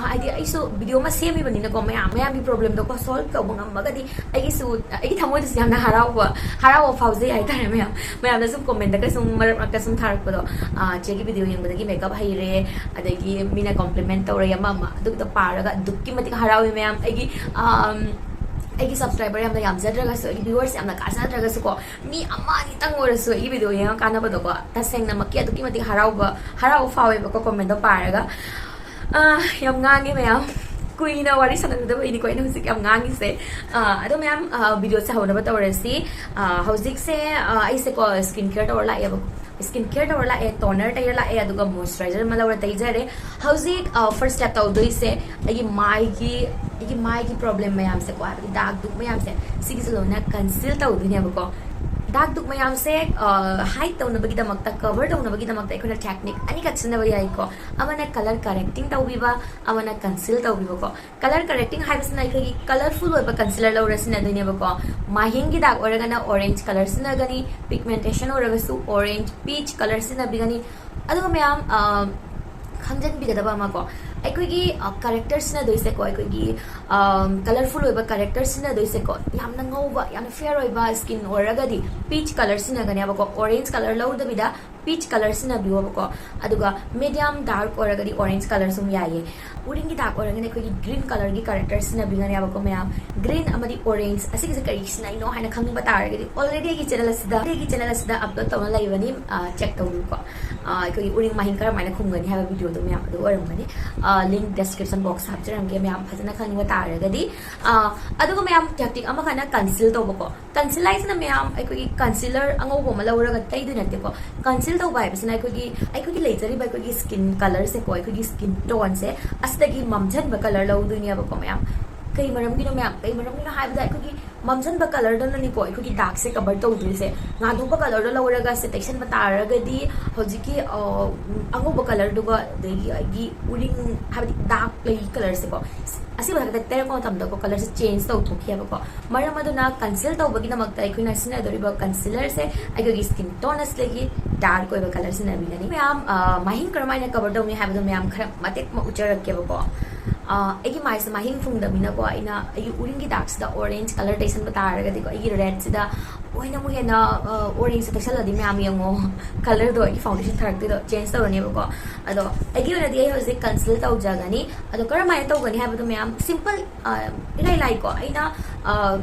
ꯍꯥꯏꯗꯤ ꯑꯩꯁꯨ ꯚꯤꯗꯤꯑꯣ ꯑꯃ ꯁꯦꯝꯃꯤꯕꯅꯤꯅꯀꯣ, ꯃꯌꯥꯝ ꯃꯌꯥꯝꯒꯤ ꯄ꯭ꯔꯣꯕ꯭ꯂꯦꯝꯗꯣꯀꯣ ꯁꯣꯜꯕ ꯇꯧꯕ ꯉꯝꯃꯒꯗꯤ ꯑꯩꯒꯤꯁꯨ, ꯑꯩꯒꯤ ꯊꯃꯣꯏꯗꯁꯨ ꯌꯥꯝꯅ ꯍꯔꯥꯎꯕ, ꯍꯔꯥꯎꯕ ꯐꯥꯎꯖꯩ ꯍꯥꯏꯇꯥꯔꯦ꯫ ꯃꯌꯥꯝ ꯃꯌꯥꯝꯅ ꯁꯨꯝ ꯀꯣꯃꯦꯟꯗꯒ ꯁꯨꯝ ꯃꯔꯛ ꯃꯔꯛꯇ ꯁꯨꯝ ꯊꯥꯔꯛꯄꯗꯣ, "ꯆꯦꯒꯤ ꯚꯤꯗꯤꯑꯣ ꯌꯦꯡꯕꯗꯒꯤ ꯃꯦꯀꯞ ꯍꯩꯔꯦ", ꯑꯗꯒꯤ ꯃꯤꯅ ꯀꯣꯝꯄ꯭ꯂꯤꯃꯦꯟ ꯇꯧꯔꯦ ꯑꯃ ꯑꯃ, ꯑꯗꯨꯒꯤꯗꯣ ꯄꯥꯔꯒ ꯑꯗꯨꯛꯀꯤ ꯃꯇꯤꯛ ꯍꯔꯥꯎꯋꯦ ꯃꯌꯥꯝ꯫ ꯑꯩꯒꯤ ꯑꯩꯒꯤ ꯁꯕꯁꯀ꯭ꯔꯥꯏꯕꯔ ꯌꯥꯝꯅ ꯌꯥꯝꯖꯗ꯭ꯔꯒꯁꯨ, ꯑꯩꯒꯤ ꯚ꯭ꯌꯨꯋꯔꯁ ꯌꯥꯝꯅ ꯀꯥꯖꯗ꯭ꯔꯒꯁꯨꯀꯣ, ꯃꯤ ꯑꯃ ꯑꯅꯤꯇꯪ ꯑꯣꯏꯔꯁꯨ ꯑꯩꯒꯤ ꯚꯤꯗꯤꯑꯣ ꯌꯦꯡꯉ ꯀꯥꯟꯅꯕꯗꯣꯀꯣ, ꯇꯁꯦꯡꯅꯃꯛꯀꯤ ꯑꯗꯨꯛꯀꯤ ꯃꯇꯤꯛ ꯍꯔꯥꯎꯕ, ꯍꯔꯥꯎꯕ ꯐꯥꯎꯋꯦꯕꯀꯣ ꯀꯣꯃꯦꯟꯗꯣ ꯄꯥꯔꯒ꯫ ꯑꯥ, ꯌꯥꯝ ꯉꯥꯡꯉꯦ ꯃꯌꯥꯝ, ꯀꯨꯏꯅ ꯋꯥꯔꯤ ꯁꯥꯟꯅꯔꯨꯗꯕꯩꯅꯤꯀꯣ ꯑꯩꯅ ꯍꯧꯖꯤꯛ ꯌꯥꯝ ꯉꯥꯡꯉꯤꯁꯦ꯫ ꯑꯥ, ꯑꯗꯣ ꯃꯌꯥꯝ, ꯑꯥ, ꯚꯤꯗꯤꯑꯣꯁꯦ ꯍꯧꯅꯕ ꯇꯧꯔꯁꯤ꯫ ꯑꯥ, ꯍꯧꯖꯤꯛꯁꯦ, ꯑꯥ, ꯑꯩꯁꯦꯀꯣ ꯁ꯭ꯀꯤꯟ ꯀꯦꯌꯔ ꯇꯧꯔ ꯂꯥꯛꯑꯦꯕ, ꯁ꯭ꯀꯤꯟ ꯀꯦꯌꯔ ꯇꯧꯔ ꯂꯥꯛꯑꯦ, ꯇꯣꯅꯔ ꯇꯩꯔ ꯂꯥꯛꯑꯦ, ꯑꯗꯨꯒ ꯃꯣꯏꯆꯔꯥꯏꯖꯔ ꯑꯃ ꯂꯧꯔ ꯇꯩꯖꯔꯦ꯫ ꯍꯧꯖꯤꯛ ꯐꯥꯔꯁ ꯁ꯭ꯇꯦꯞ ꯇꯧꯗꯣꯏꯁꯦ ꯑꯩꯒꯤ ꯃꯥꯏꯒꯤ, ꯑꯩꯒꯤ ꯃꯥꯏꯒꯤ ꯄ꯭ꯔꯣꯕ꯭ꯂꯦꯝ ꯃꯌꯥꯝꯁꯦꯀꯣ, ꯍꯥꯏꯕꯗꯤ ꯗꯥꯛ ꯗꯨꯛ ꯃꯌꯥꯝꯁꯦ, ꯁꯤꯒꯤꯁꯦ ꯂꯣꯏꯅ ꯀꯟꯁꯤꯜ ꯇꯧꯗꯣꯏꯅꯦꯕꯀꯣ꯫ ꯗꯥꯛ ꯗꯨꯛ ꯃꯌꯥꯝꯁꯦ ꯍꯥꯏꯠ ꯇꯧꯅꯕꯒꯤꯗꯃꯛꯇ, ꯀꯚꯔ ꯇꯧꯅꯕꯒꯤꯗꯃꯛꯇ ꯑꯩꯈꯣꯏꯅ ꯇꯦꯛꯅꯤꯛ ꯑꯅꯤꯈꯛ ꯁꯤꯖꯤꯟꯅꯕ ꯌꯥꯏꯀꯣ꯫ ꯑꯃꯅ ꯀꯂꯔ ꯀꯔꯦꯛꯇꯤꯡ ꯇꯧꯕꯤꯕ, ꯑꯃꯅ ꯀꯟꯁꯤꯜ ꯇꯧꯕꯤꯕꯀꯣ꯫ ꯀꯂꯔ ꯀꯔꯦꯛꯇꯤꯡ ꯍꯥꯏꯕꯁꯤꯅ ꯑꯩꯈꯣꯏꯒꯤ ꯀꯂꯔꯐꯨꯜ ꯑꯣꯏꯕ ꯀꯟꯁꯤꯂꯔ ꯂꯧꯔ ꯁꯤꯖꯤꯟꯅꯗꯣꯏꯅꯦꯕꯀꯣ꯫ ꯃꯥꯏꯍꯤꯡꯒꯤ ꯗꯥꯛ ꯑꯣꯏꯔꯒꯅ ꯑꯣꯔꯦꯟꯖ ꯀꯂꯔ ꯁꯤꯖꯤꯟꯅꯒꯅꯤ, ꯄꯤꯒꯃꯦꯟꯇꯦꯁꯟ ꯑꯣꯏꯔꯒꯁꯨ ꯑꯣꯔꯦꯟꯖ, ꯄꯤꯆ ꯀꯂꯔ ꯁꯤꯖꯤꯟꯅꯕꯤꯒꯅꯤ꯫ ꯑꯗꯨꯒ ꯃꯌꯥꯝ, ꯑ, ꯈꯪꯖꯤꯟꯕꯤꯒꯗꯕ ꯑꯃ ꯀꯣ, ꯑꯩꯈꯣꯏꯒꯤ, ꯑ, ꯀꯔꯦꯛꯇꯔ ꯁꯤꯖꯤꯟꯅꯗꯣꯏꯁꯦꯀꯣ, ꯑꯩꯈꯣꯏꯒꯤ, ꯑ, ꯀꯂꯔꯐꯨꯜ ꯑꯣꯏꯕ ꯀꯔꯦꯛꯇꯔ ꯁꯤꯖꯤꯟꯅꯗꯣꯏꯁꯦꯀꯣ, ꯌꯥꯝꯅ ꯉꯧꯕ, ꯌꯥꯝꯅ ꯐꯤꯌꯔ ꯑꯣꯏꯕ ꯁ꯭ꯀꯤꯟ ꯑꯣꯏꯔꯒꯗꯤ ꯄꯤꯆ ꯀꯂꯔ ꯁꯤꯖꯤꯟꯅꯒꯅꯦꯕꯀꯣ꯫ ꯑꯣꯔꯦꯟꯖ ꯀꯂꯔ ꯂꯧꯗꯕꯤꯗ Peach color ꯁꯤꯖꯤꯟꯅꯕꯤꯌꯣꯕꯀꯣ꯫ ꯑꯗꯨꯒ medium dark ꯑꯣꯏꯔꯒꯗꯤ orange color ꯁꯨꯝ ꯌꯥꯏꯌꯦ꯫ ꯎꯔꯤꯡꯒꯤ dark ꯑꯣꯏꯔꯒꯅ ꯑꯩꯈꯣꯏꯒꯤ green color ꯒꯤ corrector ꯁꯤꯖꯤꯟꯅꯕꯤꯒꯅꯦꯕꯀꯣ ꯃꯌꯥꯝ꯫ Green ꯑꯃꯗꯤ orange ꯑꯁꯤꯒꯤꯁꯦ ꯀꯔꯤ ꯁꯤꯖꯤꯟꯅꯩꯅꯣ ꯍꯥꯏꯅ ꯈꯪꯅꯤꯡꯕ ꯇꯥꯔꯒꯗꯤ already ꯑꯩꯒꯤ channel ꯑꯁꯤꯗ ꯑꯩꯒꯤ channel ꯑꯁꯤꯗ upload ꯇꯧꯅ ꯂꯩꯕꯅꯤ꯫ ꯑ, check ꯇꯧꯕꯤꯌꯨꯀꯣ꯫ ꯑ, ꯑꯩꯈꯣꯏꯒꯤ ꯎꯔꯤꯡ ꯃꯍꯤꯡ ꯀꯔꯝꯍꯥꯏꯅ ꯈꯨꯝꯒꯅꯤ ꯍꯥꯏꯕ video ꯗꯣ ꯃꯌꯥꯝ ꯑꯗꯨ ꯑꯣꯏꯔꯝꯒꯅꯤ꯫ ꯑ, link description box ꯍꯥꯞꯆꯔꯝꯒꯦ ꯃꯌꯥꯝ ꯐꯖꯅ ꯈꯪꯅꯤꯡꯕ ꯇꯥꯔꯒꯗꯤ꯫ ꯑ, ꯑꯗꯨꯒ ꯃꯌꯥꯝ tactic ꯑꯃꯈꯛꯅ conceal ꯇꯧꯕꯀꯣ꯫ Conceal ꯍꯥꯏꯁꯤꯅ ꯃꯌꯥꯝ ꯑꯩꯈꯣꯏꯒꯤ concealer ꯑꯉꯧꯕ ꯑꯃ ꯂꯧꯔꯒ ꯇꯩꯗꯣꯏ ꯅꯠꯇꯦꯀꯣ꯫ Conceal ꯇꯧꯕ ꯍꯥꯏꯕꯁꯤꯅ ꯑꯩꯈꯣꯏꯒꯤ, ꯑꯩꯈꯣꯏꯒꯤ ꯂꯩꯖꯔꯤꯕ ꯑꯩꯈꯣꯏꯒꯤ skin color ꯁꯦꯀꯣ, ꯑꯩꯈꯣꯏꯒꯤ skin tone ꯁꯦ ꯑꯁꯤꯗꯒꯤ ꯃꯝꯁꯤꯟꯕ color ꯂꯧꯗꯣꯏꯅꯦꯕꯀꯣ ꯃꯌꯥꯝ꯫ ꯀꯩ ꯃꯔꯝꯒꯤꯅꯣ ꯃꯌꯥꯝ? ꯀꯩ ꯃꯔꯝꯒꯤꯅꯣ ꯍꯥꯏꯕꯗ ꯑꯩꯈꯣꯏꯒꯤ ꯃꯝꯁꯤꯟꯕ color ꯗꯨꯅꯅꯤꯀꯣ ꯑꯩꯈꯣꯏꯒꯤ dark ꯁꯦ cover ꯇꯧꯗꯣꯏꯁꯦ꯫ ꯉꯥꯟꯊꯣꯛꯄ color ꯗꯣ ꯂꯧꯔꯒ ꯁꯦ ꯇꯩꯁꯟꯕ ꯇꯥꯔꯒꯗꯤ ꯍꯧꯖꯤꯛꯀꯤ, ꯑ, ꯑꯉꯧꯕ color ꯗꯨꯒ ꯑꯗꯒꯤ ꯑꯩꯒꯤ ꯎꯔꯤꯡ ꯍꯥꯏꯕꯗꯤ dark ꯂꯩ color ꯁꯦꯀꯣ, ꯑꯁꯤꯕ ꯍꯦꯛꯇ ꯇꯩꯔꯛꯄ ꯃꯇꯝꯗꯀꯣ color ꯁꯦ change ꯇꯧꯊꯣꯛꯈꯤꯑꯕꯀꯣ꯫ ꯃꯔꯝ ꯑꯗꯨꯅ conceal ꯇꯧꯕꯒꯤꯗꯃꯛꯇ ꯑꯩꯈꯣꯏꯅ ꯁꯤꯖꯤꯟꯅꯗꯧꯔꯤꯕ concealer ꯁꯦ ꯑꯩꯈꯣꯏꯒꯤ skin tone ꯑꯁꯤꯗꯒꯤ dark ꯑꯣꯏꯕ color ꯁꯤꯖꯤꯟꯅꯕꯤꯒꯅꯤ꯫ ꯃꯌꯥꯝ, ꯑ, ꯃꯥꯏꯍꯤꯡ ꯀꯔꯝꯍꯥꯏꯅ cover ꯇꯧꯅꯤ ꯍꯥꯏꯕꯗꯣ ꯃꯌꯥꯝ ꯈꯔ ꯃꯇꯦꯛ ꯑꯃ ꯎꯠꯆꯔꯛꯀꯦꯕꯀꯣ꯫ ꯑ, ꯑꯩꯒꯤ ꯃꯥꯏꯁꯦ ꯃꯥꯏꯍꯤꯡ ꯊꯨꯡꯗꯕꯅꯤꯅꯀꯣ ꯑꯩꯅ ꯑꯩꯒꯤ ꯎꯔꯤꯡꯒꯤ dark ꯁꯤꯗ orange color ꯇꯩꯁꯟꯕ ꯇꯥꯔꯒꯗꯤꯀꯣ ꯑꯩꯒꯤ red ꯁꯤꯗ ꯑꯣꯏꯅ ꯑꯃꯨꯛ ꯍꯦꯟꯅ, ꯑ, orange ꯁꯦ ꯇꯩꯁꯜꯂꯗꯤ ꯃꯌꯥꯝ ꯌꯦꯡꯉꯣ color ꯗꯣ ꯑꯩꯒꯤ foundation ꯊꯥꯔꯛꯇꯣꯏꯗꯣ change ꯇꯧꯔꯅꯦꯕꯀꯣ꯫ ꯑꯗꯣ ꯑꯩꯒꯤ ꯑꯣꯏꯅꯗꯤ ꯑꯩ ꯍꯧꯖꯤꯛ conceal ꯇꯧꯖꯒꯅꯤ꯫ ꯑꯗꯣ ꯀꯔꯝꯍꯥꯏꯅ ꯇꯧꯒꯅꯤ ꯍꯥꯏꯕꯗꯣ ꯃꯌꯥꯝ simple, ꯑ, ꯏꯔꯥꯏ ꯂꯥꯏꯀꯣ꯫ ꯑꯩꯅ, ꯑ,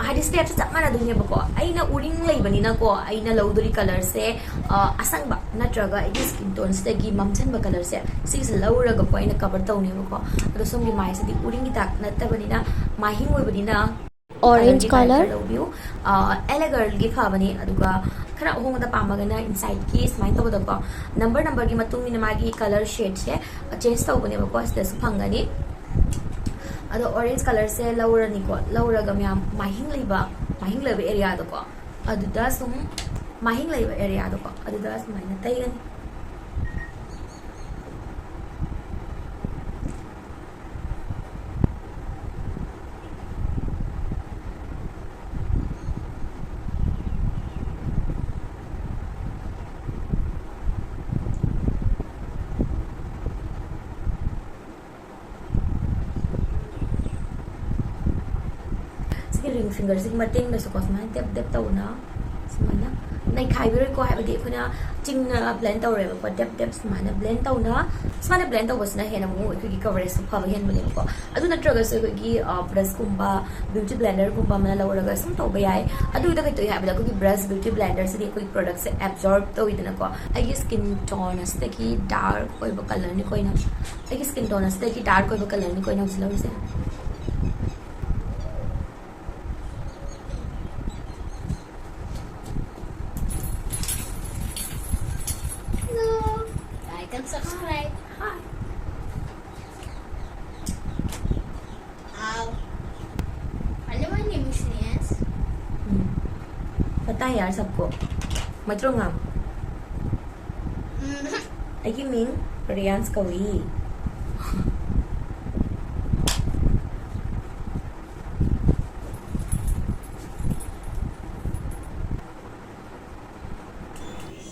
ꯍꯥꯏꯗꯤ step ꯁꯦ ꯆꯞ ꯃꯥꯟꯅꯗꯣꯏꯅꯦꯕꯀꯣ꯫ ꯑꯩꯅ ꯎꯔꯤꯡ ꯂꯩꯕꯅꯤꯅꯀꯣ ꯑꯩꯅ ꯂꯧꯗꯣꯔꯤ color ꯁꯦ, ꯑ, ꯑꯁꯪꯕ ꯅꯠꯇ꯭ꯔꯒ ꯑꯩꯒꯤ skin tone ꯁꯤꯗꯒꯤ ꯃꯝꯁꯤꯟꯕ color ꯁꯦ ꯁꯤꯒꯤꯁꯦ ꯂꯧꯔꯒꯀꯣ ꯑꯩꯅ cover ꯇꯧꯅꯦꯕꯀꯣ꯫ ꯑꯗꯣ ꯁꯣꯝꯒꯤ ꯃꯥꯏꯁꯤꯗꯤ ꯎꯔꯤꯡꯒꯤ dark ꯅꯠꯇꯕꯅꯤꯅ ꯃꯥꯏꯍꯤꯡ ꯑꯣꯏꯕꯅꯤꯅ orange color ꯂꯧꯕꯤꯌꯨ꯫ ꯑ, ꯑꯦꯂꯦꯒꯔꯒꯤ ꯐꯕꯅꯤ꯫ ꯑꯗꯨꯒ ꯈꯔ ꯑꯍꯣꯡꯕꯗ ꯄꯥꯝꯃꯒꯅ Insight ꯀꯤ ꯁꯨꯃꯥꯏꯅ ꯇꯧꯕꯗꯀꯣ number number ꯒꯤ ꯃꯇꯨꯡ ꯏꯟꯅ ꯃꯥꯒꯤ color shade ꯁꯦ change ꯇꯧꯕꯅꯦꯕꯀꯣ꯫ ꯁꯤꯗꯁꯨ ꯐꯪꯒꯅꯤ꯫ ꯑꯗꯣ orange color ꯁꯦ ꯂꯧꯔꯅꯤꯀꯣ꯫ ꯂꯧꯔꯒ ꯃꯌꯥꯝ ꯃꯥꯏꯍꯤꯡ ꯂꯩꯕ, ꯃꯥꯏꯍꯤꯡ ꯂꯩꯕ area ꯗꯀꯣ ꯑꯗꯨꯗ ꯁꯨꯝ ꯃꯥꯏꯍꯤꯡ ꯂꯩꯕ area ꯗꯀꯣ ꯑꯗꯨꯗ ꯁꯨꯃꯥꯏꯅ ꯇꯩꯒꯅꯤ꯫ ꯁꯤꯒꯤ ring finger ꯁꯤꯒꯤ ꯃꯇꯦꯡꯗꯁꯨꯀꯣ ꯁꯨꯃꯥꯏꯅ tap tap ꯇꯧꯅ ꯁꯨꯃꯥꯏꯅ ꯅꯩꯈꯥꯏꯕꯤꯔꯣꯏꯀꯣ, ꯍꯥꯏꯕꯗꯤ ꯑꯩꯈꯣꯏꯅ ꯆꯤꯡꯅ ꯕ꯭ꯂꯦꯟ ꯇꯧꯔꯦꯕꯀꯣ, ꯗꯦꯞ ꯗꯦꯞ ꯁꯨꯃꯥꯏꯅ ꯕ꯭ꯂꯦꯟ ꯇꯧꯅ, ꯁꯨꯃꯥꯏꯅ ꯕ꯭ꯂꯦꯟ ꯇꯧꯕꯁꯤꯅ ꯍꯦꯟꯅ ꯑꯃꯨꯛ ꯑꯩꯈꯣꯏꯒꯤ ꯀꯕꯔꯦꯖꯇꯣ ꯐꯕ ꯍꯦꯟꯕꯅꯦꯕꯀꯣ꯫ ꯑꯗꯨ ꯅꯠꯇ꯭ꯔꯒꯁꯨ ꯑꯩꯈꯣꯏꯒꯤ ꯕ꯭ꯔꯁꯀꯨꯝꯕ, ꯕ꯭ꯌꯨꯇꯤ ꯕ꯭ꯂꯦꯟꯗꯔꯒꯨꯝꯕ ꯑꯃꯅ ꯂꯧꯔꯒ ꯁꯨꯝ ꯇꯧꯕ ꯌꯥꯏ꯫ ꯑꯗꯨꯗ ꯀꯩ ꯇꯧꯏ ꯍꯥꯏꯕꯗ ꯑꯩꯈꯣꯏꯒꯤ ꯕ꯭ꯔꯁ, ꯕ꯭ꯌꯨꯇꯤ ꯕ꯭ꯂꯦꯟꯗꯔꯁꯤꯗꯤ ꯑꯩꯈꯣꯏꯒꯤ ꯄ꯭ꯔꯣꯗꯛꯁꯦ ꯑꯦꯕꯖꯣꯔꯕ ꯇꯧꯋꯤꯗꯅꯀꯣ꯫ ꯑꯩꯒꯤ ꯁ꯭ꯀꯤꯟ ꯇꯣꯟ ꯑꯁꯤꯗꯒꯤ ꯗꯥꯔꯛ ꯑꯣꯏꯕ ꯀꯂꯔꯅꯤꯀꯣ ꯑꯩꯅ, ꯑꯩꯒꯤ ꯁ꯭ꯀꯤꯟ ꯇꯣꯟ ꯑꯁꯤꯗꯒꯤ ꯗꯥꯔꯛ ꯑꯣꯏꯕ ꯀꯂꯔꯅꯤꯀꯣ ꯑꯩꯅ ꯍꯧꯖꯤꯛ ꯂꯧꯔꯤꯁꯦ꯫ Hello. Like and subscribe. Hi. Wow. Hello, my name is Niyaz. Hmm. पता है यार सबको। मत रो ना। Mm-hmm. ꯑꯩꯒꯤ ꯃꯤꯡ ꯔꯤꯌꯥꯟꯁ ꯀꯧꯏ꯫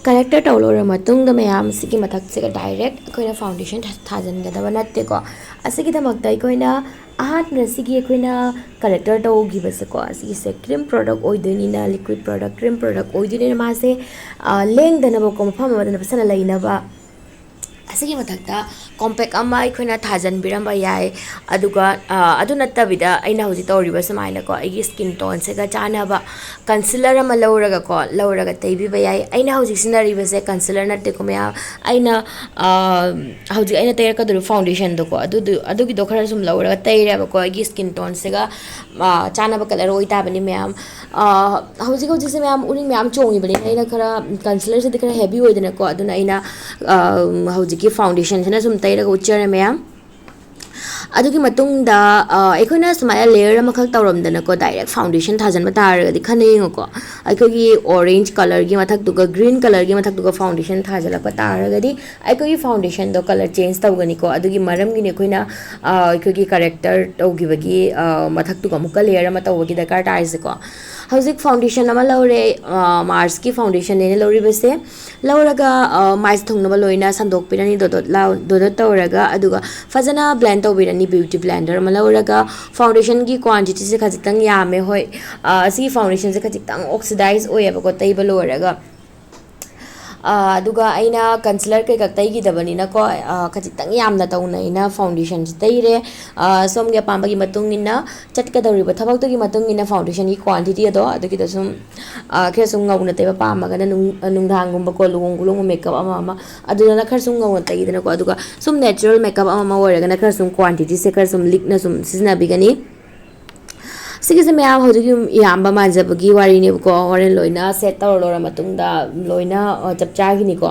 ꯀꯂꯦꯛꯇꯔ ꯇꯧ ꯂꯣꯏꯔ ꯃꯇꯨꯡꯗ ꯃꯌꯥꯝ ꯁꯤꯒꯤ ꯃꯊꯛꯁꯤꯒ ꯗꯥꯏꯔꯦꯛ ꯑꯩꯈꯣꯏꯅ ꯐꯥꯎꯟꯗꯦꯁꯟ ꯊꯥ-, ꯊꯥꯖꯤꯟꯒꯗꯕ ꯅꯠꯇꯦꯀꯣ꯫ ꯑꯁꯤꯒꯤꯗꯃꯛꯇ ꯑꯩꯈꯣꯏꯅ ꯑꯍꯥꯟꯕꯗ ꯁꯤꯒꯤ ꯑꯩꯈꯣꯏꯅ ꯀꯂꯦꯛꯇꯔ ꯇꯧꯈꯤꯕꯁꯦꯀꯣ, ꯑꯁꯤꯒꯤꯁꯦ ꯀ꯭ꯔꯤꯝ ꯄ꯭ꯔꯣꯗꯛ ꯑꯣꯏꯗꯣꯏꯅꯤꯅ, ꯂꯤꯀ꯭ꯋꯤꯠ ꯄ꯭ꯔꯣꯗꯛ, ꯀ꯭ꯔꯤꯝ ꯄ꯭ꯔꯣꯗꯛ ꯑꯣꯏꯗꯣꯏꯅꯤꯅ, ꯃꯥꯁꯦ, ꯑ, ꯂꯦꯡꯗꯅꯕꯀꯣ, ꯃꯐꯝ ꯑꯃꯗ ꯐꯖꯅ ꯂꯩꯅꯕ꯫ ꯑꯁꯤꯒꯤ ꯃꯊꯛꯇ ꯀꯣꯝꯄꯦꯛ ꯑꯃ ꯑꯩꯈꯣꯏꯅ ꯊꯥꯖꯤꯟꯕꯤꯔꯝꯕ ꯌꯥꯏ꯫ ꯑꯗꯨꯒ, ꯑ, ꯑꯗꯨ ꯅꯠꯇꯕꯤꯗ ꯑꯩꯅ ꯍꯧꯖꯤꯛ ꯇꯧꯔꯤꯕ ꯁꯨꯃꯥꯏꯅꯀꯣ, ꯑꯩꯒꯤ ꯁ꯭ꯀꯤꯟ ꯇꯣꯟꯁꯤꯒ ꯆꯥꯟꯅꯕ ꯀꯟꯁꯤꯂꯔ ꯑꯃ ꯂꯧꯔꯒꯀꯣ, ꯂꯧꯔꯒ ꯇꯩꯕꯤꯕ ꯌꯥꯏ꯫ ꯑꯩꯅ ꯍꯧꯖꯤꯛ ꯁꯤꯖꯤꯟꯅꯔꯤꯕꯁꯦ ꯀꯟꯁꯤꯂꯔ ꯅꯠꯇꯦꯀꯣ ꯃꯌꯥꯝ, ꯑꯩꯅ, ꯑ, ꯍꯧꯖꯤꯛ ꯑꯩꯅ ꯇꯩꯔꯛꯀꯗꯧꯔꯤꯕ ꯐꯥꯎꯟꯗꯦꯁꯟꯗꯣꯀꯣ, ꯑꯗꯨꯗꯨ, ꯑꯗꯨꯒꯤꯗꯣ ꯈꯔ ꯁꯨꯝ ꯂꯧꯔꯒ ꯇꯩꯔꯦꯕꯀꯣ ꯑꯩꯒꯤ ꯁ꯭ꯀꯤꯟ ꯇꯣꯟꯁꯤꯒ, ꯑ, ꯆꯥꯟꯅꯕ ꯀꯂꯔ ꯑꯣꯏꯇꯥꯕꯅꯤ ꯃꯌꯥꯝ꯫ ꯑ, ꯍꯧꯖꯤꯛ ꯍꯧꯖꯤꯛꯁꯦ ꯃꯌꯥꯝ ꯎꯔꯤꯡ ꯃꯌꯥꯝ ꯆꯣꯡꯉꯤꯕꯅꯤꯅ ꯑꯩꯅ ꯈꯔ, ꯀꯟꯁꯤꯂꯔꯁꯤꯗꯤ ꯈꯔ ꯍꯦꯚꯤ ꯑꯣꯏꯗꯅꯀꯣ, ꯑꯗꯨꯅ ꯑꯩꯅ, ꯑ, ꯍꯧꯖꯤꯛꯀꯤ ꯐꯥꯎꯟꯗꯦꯁꯟꯁꯤꯅ ꯁꯨꯝ ꯇꯩꯔꯒ ꯎꯠꯆꯔꯦ ꯃꯌꯥꯝ꯫ ꯑꯗꯨꯒꯤ ꯃꯇꯨꯡꯗ, ꯑ, ꯑꯩꯈꯣꯏꯅ ꯁꯨꯃꯥꯏꯅ ꯂꯦꯌꯔ ꯑꯃꯈꯛ ꯇꯧꯔꯝꯗꯅꯀꯣ, ꯗꯥꯏꯔꯦꯛ ꯐꯥꯎꯟꯗꯦꯁꯟ ꯊꯥꯖꯤꯟꯕ ꯇꯥꯔꯒꯗꯤ ꯈꯟꯅ ꯌꯦꯡꯉꯨꯀꯣ, ꯑꯩꯈꯣꯏꯒꯤ ꯑꯣꯔꯦꯟꯖ ꯀꯂꯔꯒꯤ ꯃꯊꯛꯇꯨꯒ ꯒ꯭ꯔꯤꯟ ꯀꯂꯔꯒꯤ ꯃꯊꯛꯇꯨꯒ ꯐꯥꯎꯟꯗꯦꯁꯟ ꯊꯥꯖꯤꯜꯂꯛꯄ ꯇꯥꯔꯒꯗꯤ ꯑꯩꯈꯣꯏꯒꯤ ꯐꯥꯎꯟꯗꯦꯁꯟꯗꯣ ꯀꯂꯔ ꯆꯦꯟꯖ ꯇꯧꯒꯅꯤꯀꯣ꯫ ꯑꯗꯨꯒꯤ ꯃꯔꯝꯒꯤꯅꯤ ꯑꯩꯈꯣꯏꯅ, ꯑ, ꯑꯩꯈꯣꯏꯒꯤ ꯀꯔꯦꯛꯇꯔ ꯇꯧꯈꯤꯕꯒꯤ, ꯑ, ꯃꯊꯛꯇꯨꯒ ꯑꯃꯨꯛꯀ ꯂꯦꯌꯔ ꯑꯃ ꯇꯧꯕꯒꯤ ꯗꯔꯀꯥꯔ ꯇꯥꯔꯤꯁꯦꯀꯣ꯫ ꯍꯧꯖꯤꯛ ꯐꯥꯎꯟꯗꯦꯁꯟ ꯑꯃ ꯂꯧꯔꯦ, ꯃꯥꯔꯁꯀꯤ ꯐꯥꯎꯟꯗꯦꯁꯟꯅꯦꯅ ꯂꯧꯔꯤꯕꯁꯦ꯫ ꯂꯧꯔꯒ ꯃꯥꯏꯁꯦ ꯊꯨꯡꯅꯕ ꯂꯣꯏꯅ ꯁꯟꯗꯣꯛꯄꯤꯔꯅꯤ, ꯗꯣꯗꯣꯠ ꯂꯥꯎ ꯗꯣꯗꯣꯠ ꯇꯧꯔꯒ꯫ ꯑꯗꯨꯒ ꯐꯖꯅ ꯕ꯭ꯂꯦꯟ ꯇꯧꯕꯤꯔꯅꯤ꯫ ꯕ꯭ꯌꯨꯇꯤ ꯕ꯭ꯂꯦꯟꯗꯔ ꯑꯃ ꯂꯧꯔꯒ, ꯐꯥꯎꯟꯗꯦꯁꯟꯒꯤ ꯀ꯭ꯋꯥꯟꯇꯤꯇꯤꯁꯦ ꯈꯖꯤꯛꯇꯪ ꯌꯥꯝꯃꯦ꯫ ꯍꯣꯏ, ꯑꯁꯤꯒꯤ ꯐꯥꯎꯟꯗꯦꯁꯟꯁꯦ ꯈꯖꯤꯛꯇꯪ ꯑꯣꯛꯁꯤꯗꯥꯏꯁ ꯑꯣꯏꯌꯦꯕꯀꯣ, ꯇꯩꯕ ꯂꯣꯏꯔꯒ꯫ ꯑꯗꯨꯒ ꯑꯩꯅ ꯀꯟꯁꯤꯂꯔ ꯀꯩꯀꯥ ꯇꯩꯈꯤꯗꯕꯅꯤꯅꯀꯣ, ꯈꯖꯤꯛꯇꯪ ꯌꯥꯝꯅ ꯇꯧꯅ ꯑꯩꯅ ꯐꯥꯎꯟꯗꯦꯁꯟꯁꯦ ꯇꯩꯔꯦ꯫ ꯁꯣꯝꯒꯤ ꯑꯄꯥꯝꯕꯒꯤ ꯃꯇꯨꯡ ꯏꯟꯅ, ꯆꯠꯀꯗꯧꯔꯤꯕ ꯊꯕꯛꯇꯨꯒꯤ ꯃꯇꯨꯡ ꯏꯟꯅ ꯐꯥꯎꯟꯗꯦꯁꯟꯒꯤ ꯀ꯭ꯋꯥꯟꯇꯤꯇꯤ ꯑꯗꯣ ꯑꯗꯨꯒꯤꯗꯣ ꯁꯨꯝ, ꯈꯔ ꯁꯨꯝ ꯉꯧꯅ ꯇꯩꯕ ꯄꯥꯝꯃꯒꯅ, ꯅꯨꯡꯗꯥꯡꯒꯨꯝꯕꯀꯣ, ꯂꯨꯍꯣꯡ ꯈꯣꯡꯗꯣꯡꯕ ꯃꯦꯀꯞ ꯑꯃ ꯑꯃ ꯑꯗꯨꯗꯅ ꯈꯔ ꯁꯨꯝ ꯉꯧꯅ ꯇꯩꯗꯅꯀꯣ꯫ ꯑꯗꯨꯒ ꯁꯨꯝ ꯅꯦꯆꯔꯦꯜ ꯃꯦꯀꯞ ꯑꯃ ꯑꯃ ꯑꯣꯏꯔꯒꯅ ꯈꯔ ꯁꯨꯝ ꯀ꯭ꯋꯥꯟꯇꯤꯇꯤꯁꯦ ꯈꯔ ꯁꯨꯝ ꯂꯤꯛꯅ ꯁꯨꯝ ꯁꯤꯖꯤꯟꯅꯕꯤꯒꯅꯤ꯫ ꯁꯤꯒꯤꯁꯦ ꯃꯌꯥꯝ ꯍꯧꯖꯤꯛ ꯌꯥꯝꯕ ꯃꯥꯟꯖꯕꯒꯤ ꯋꯥꯔꯤꯅꯦꯕꯀꯣ꯫ ꯍꯣꯔꯦꯟ ꯂꯣꯏꯅ ꯁꯦꯠ ꯇꯧꯔ ꯂꯣꯏꯔ ꯃꯇꯨꯡꯗ ꯂꯣꯏꯅ ꯆꯞ ꯆꯥꯈꯤꯅꯤꯀꯣ꯫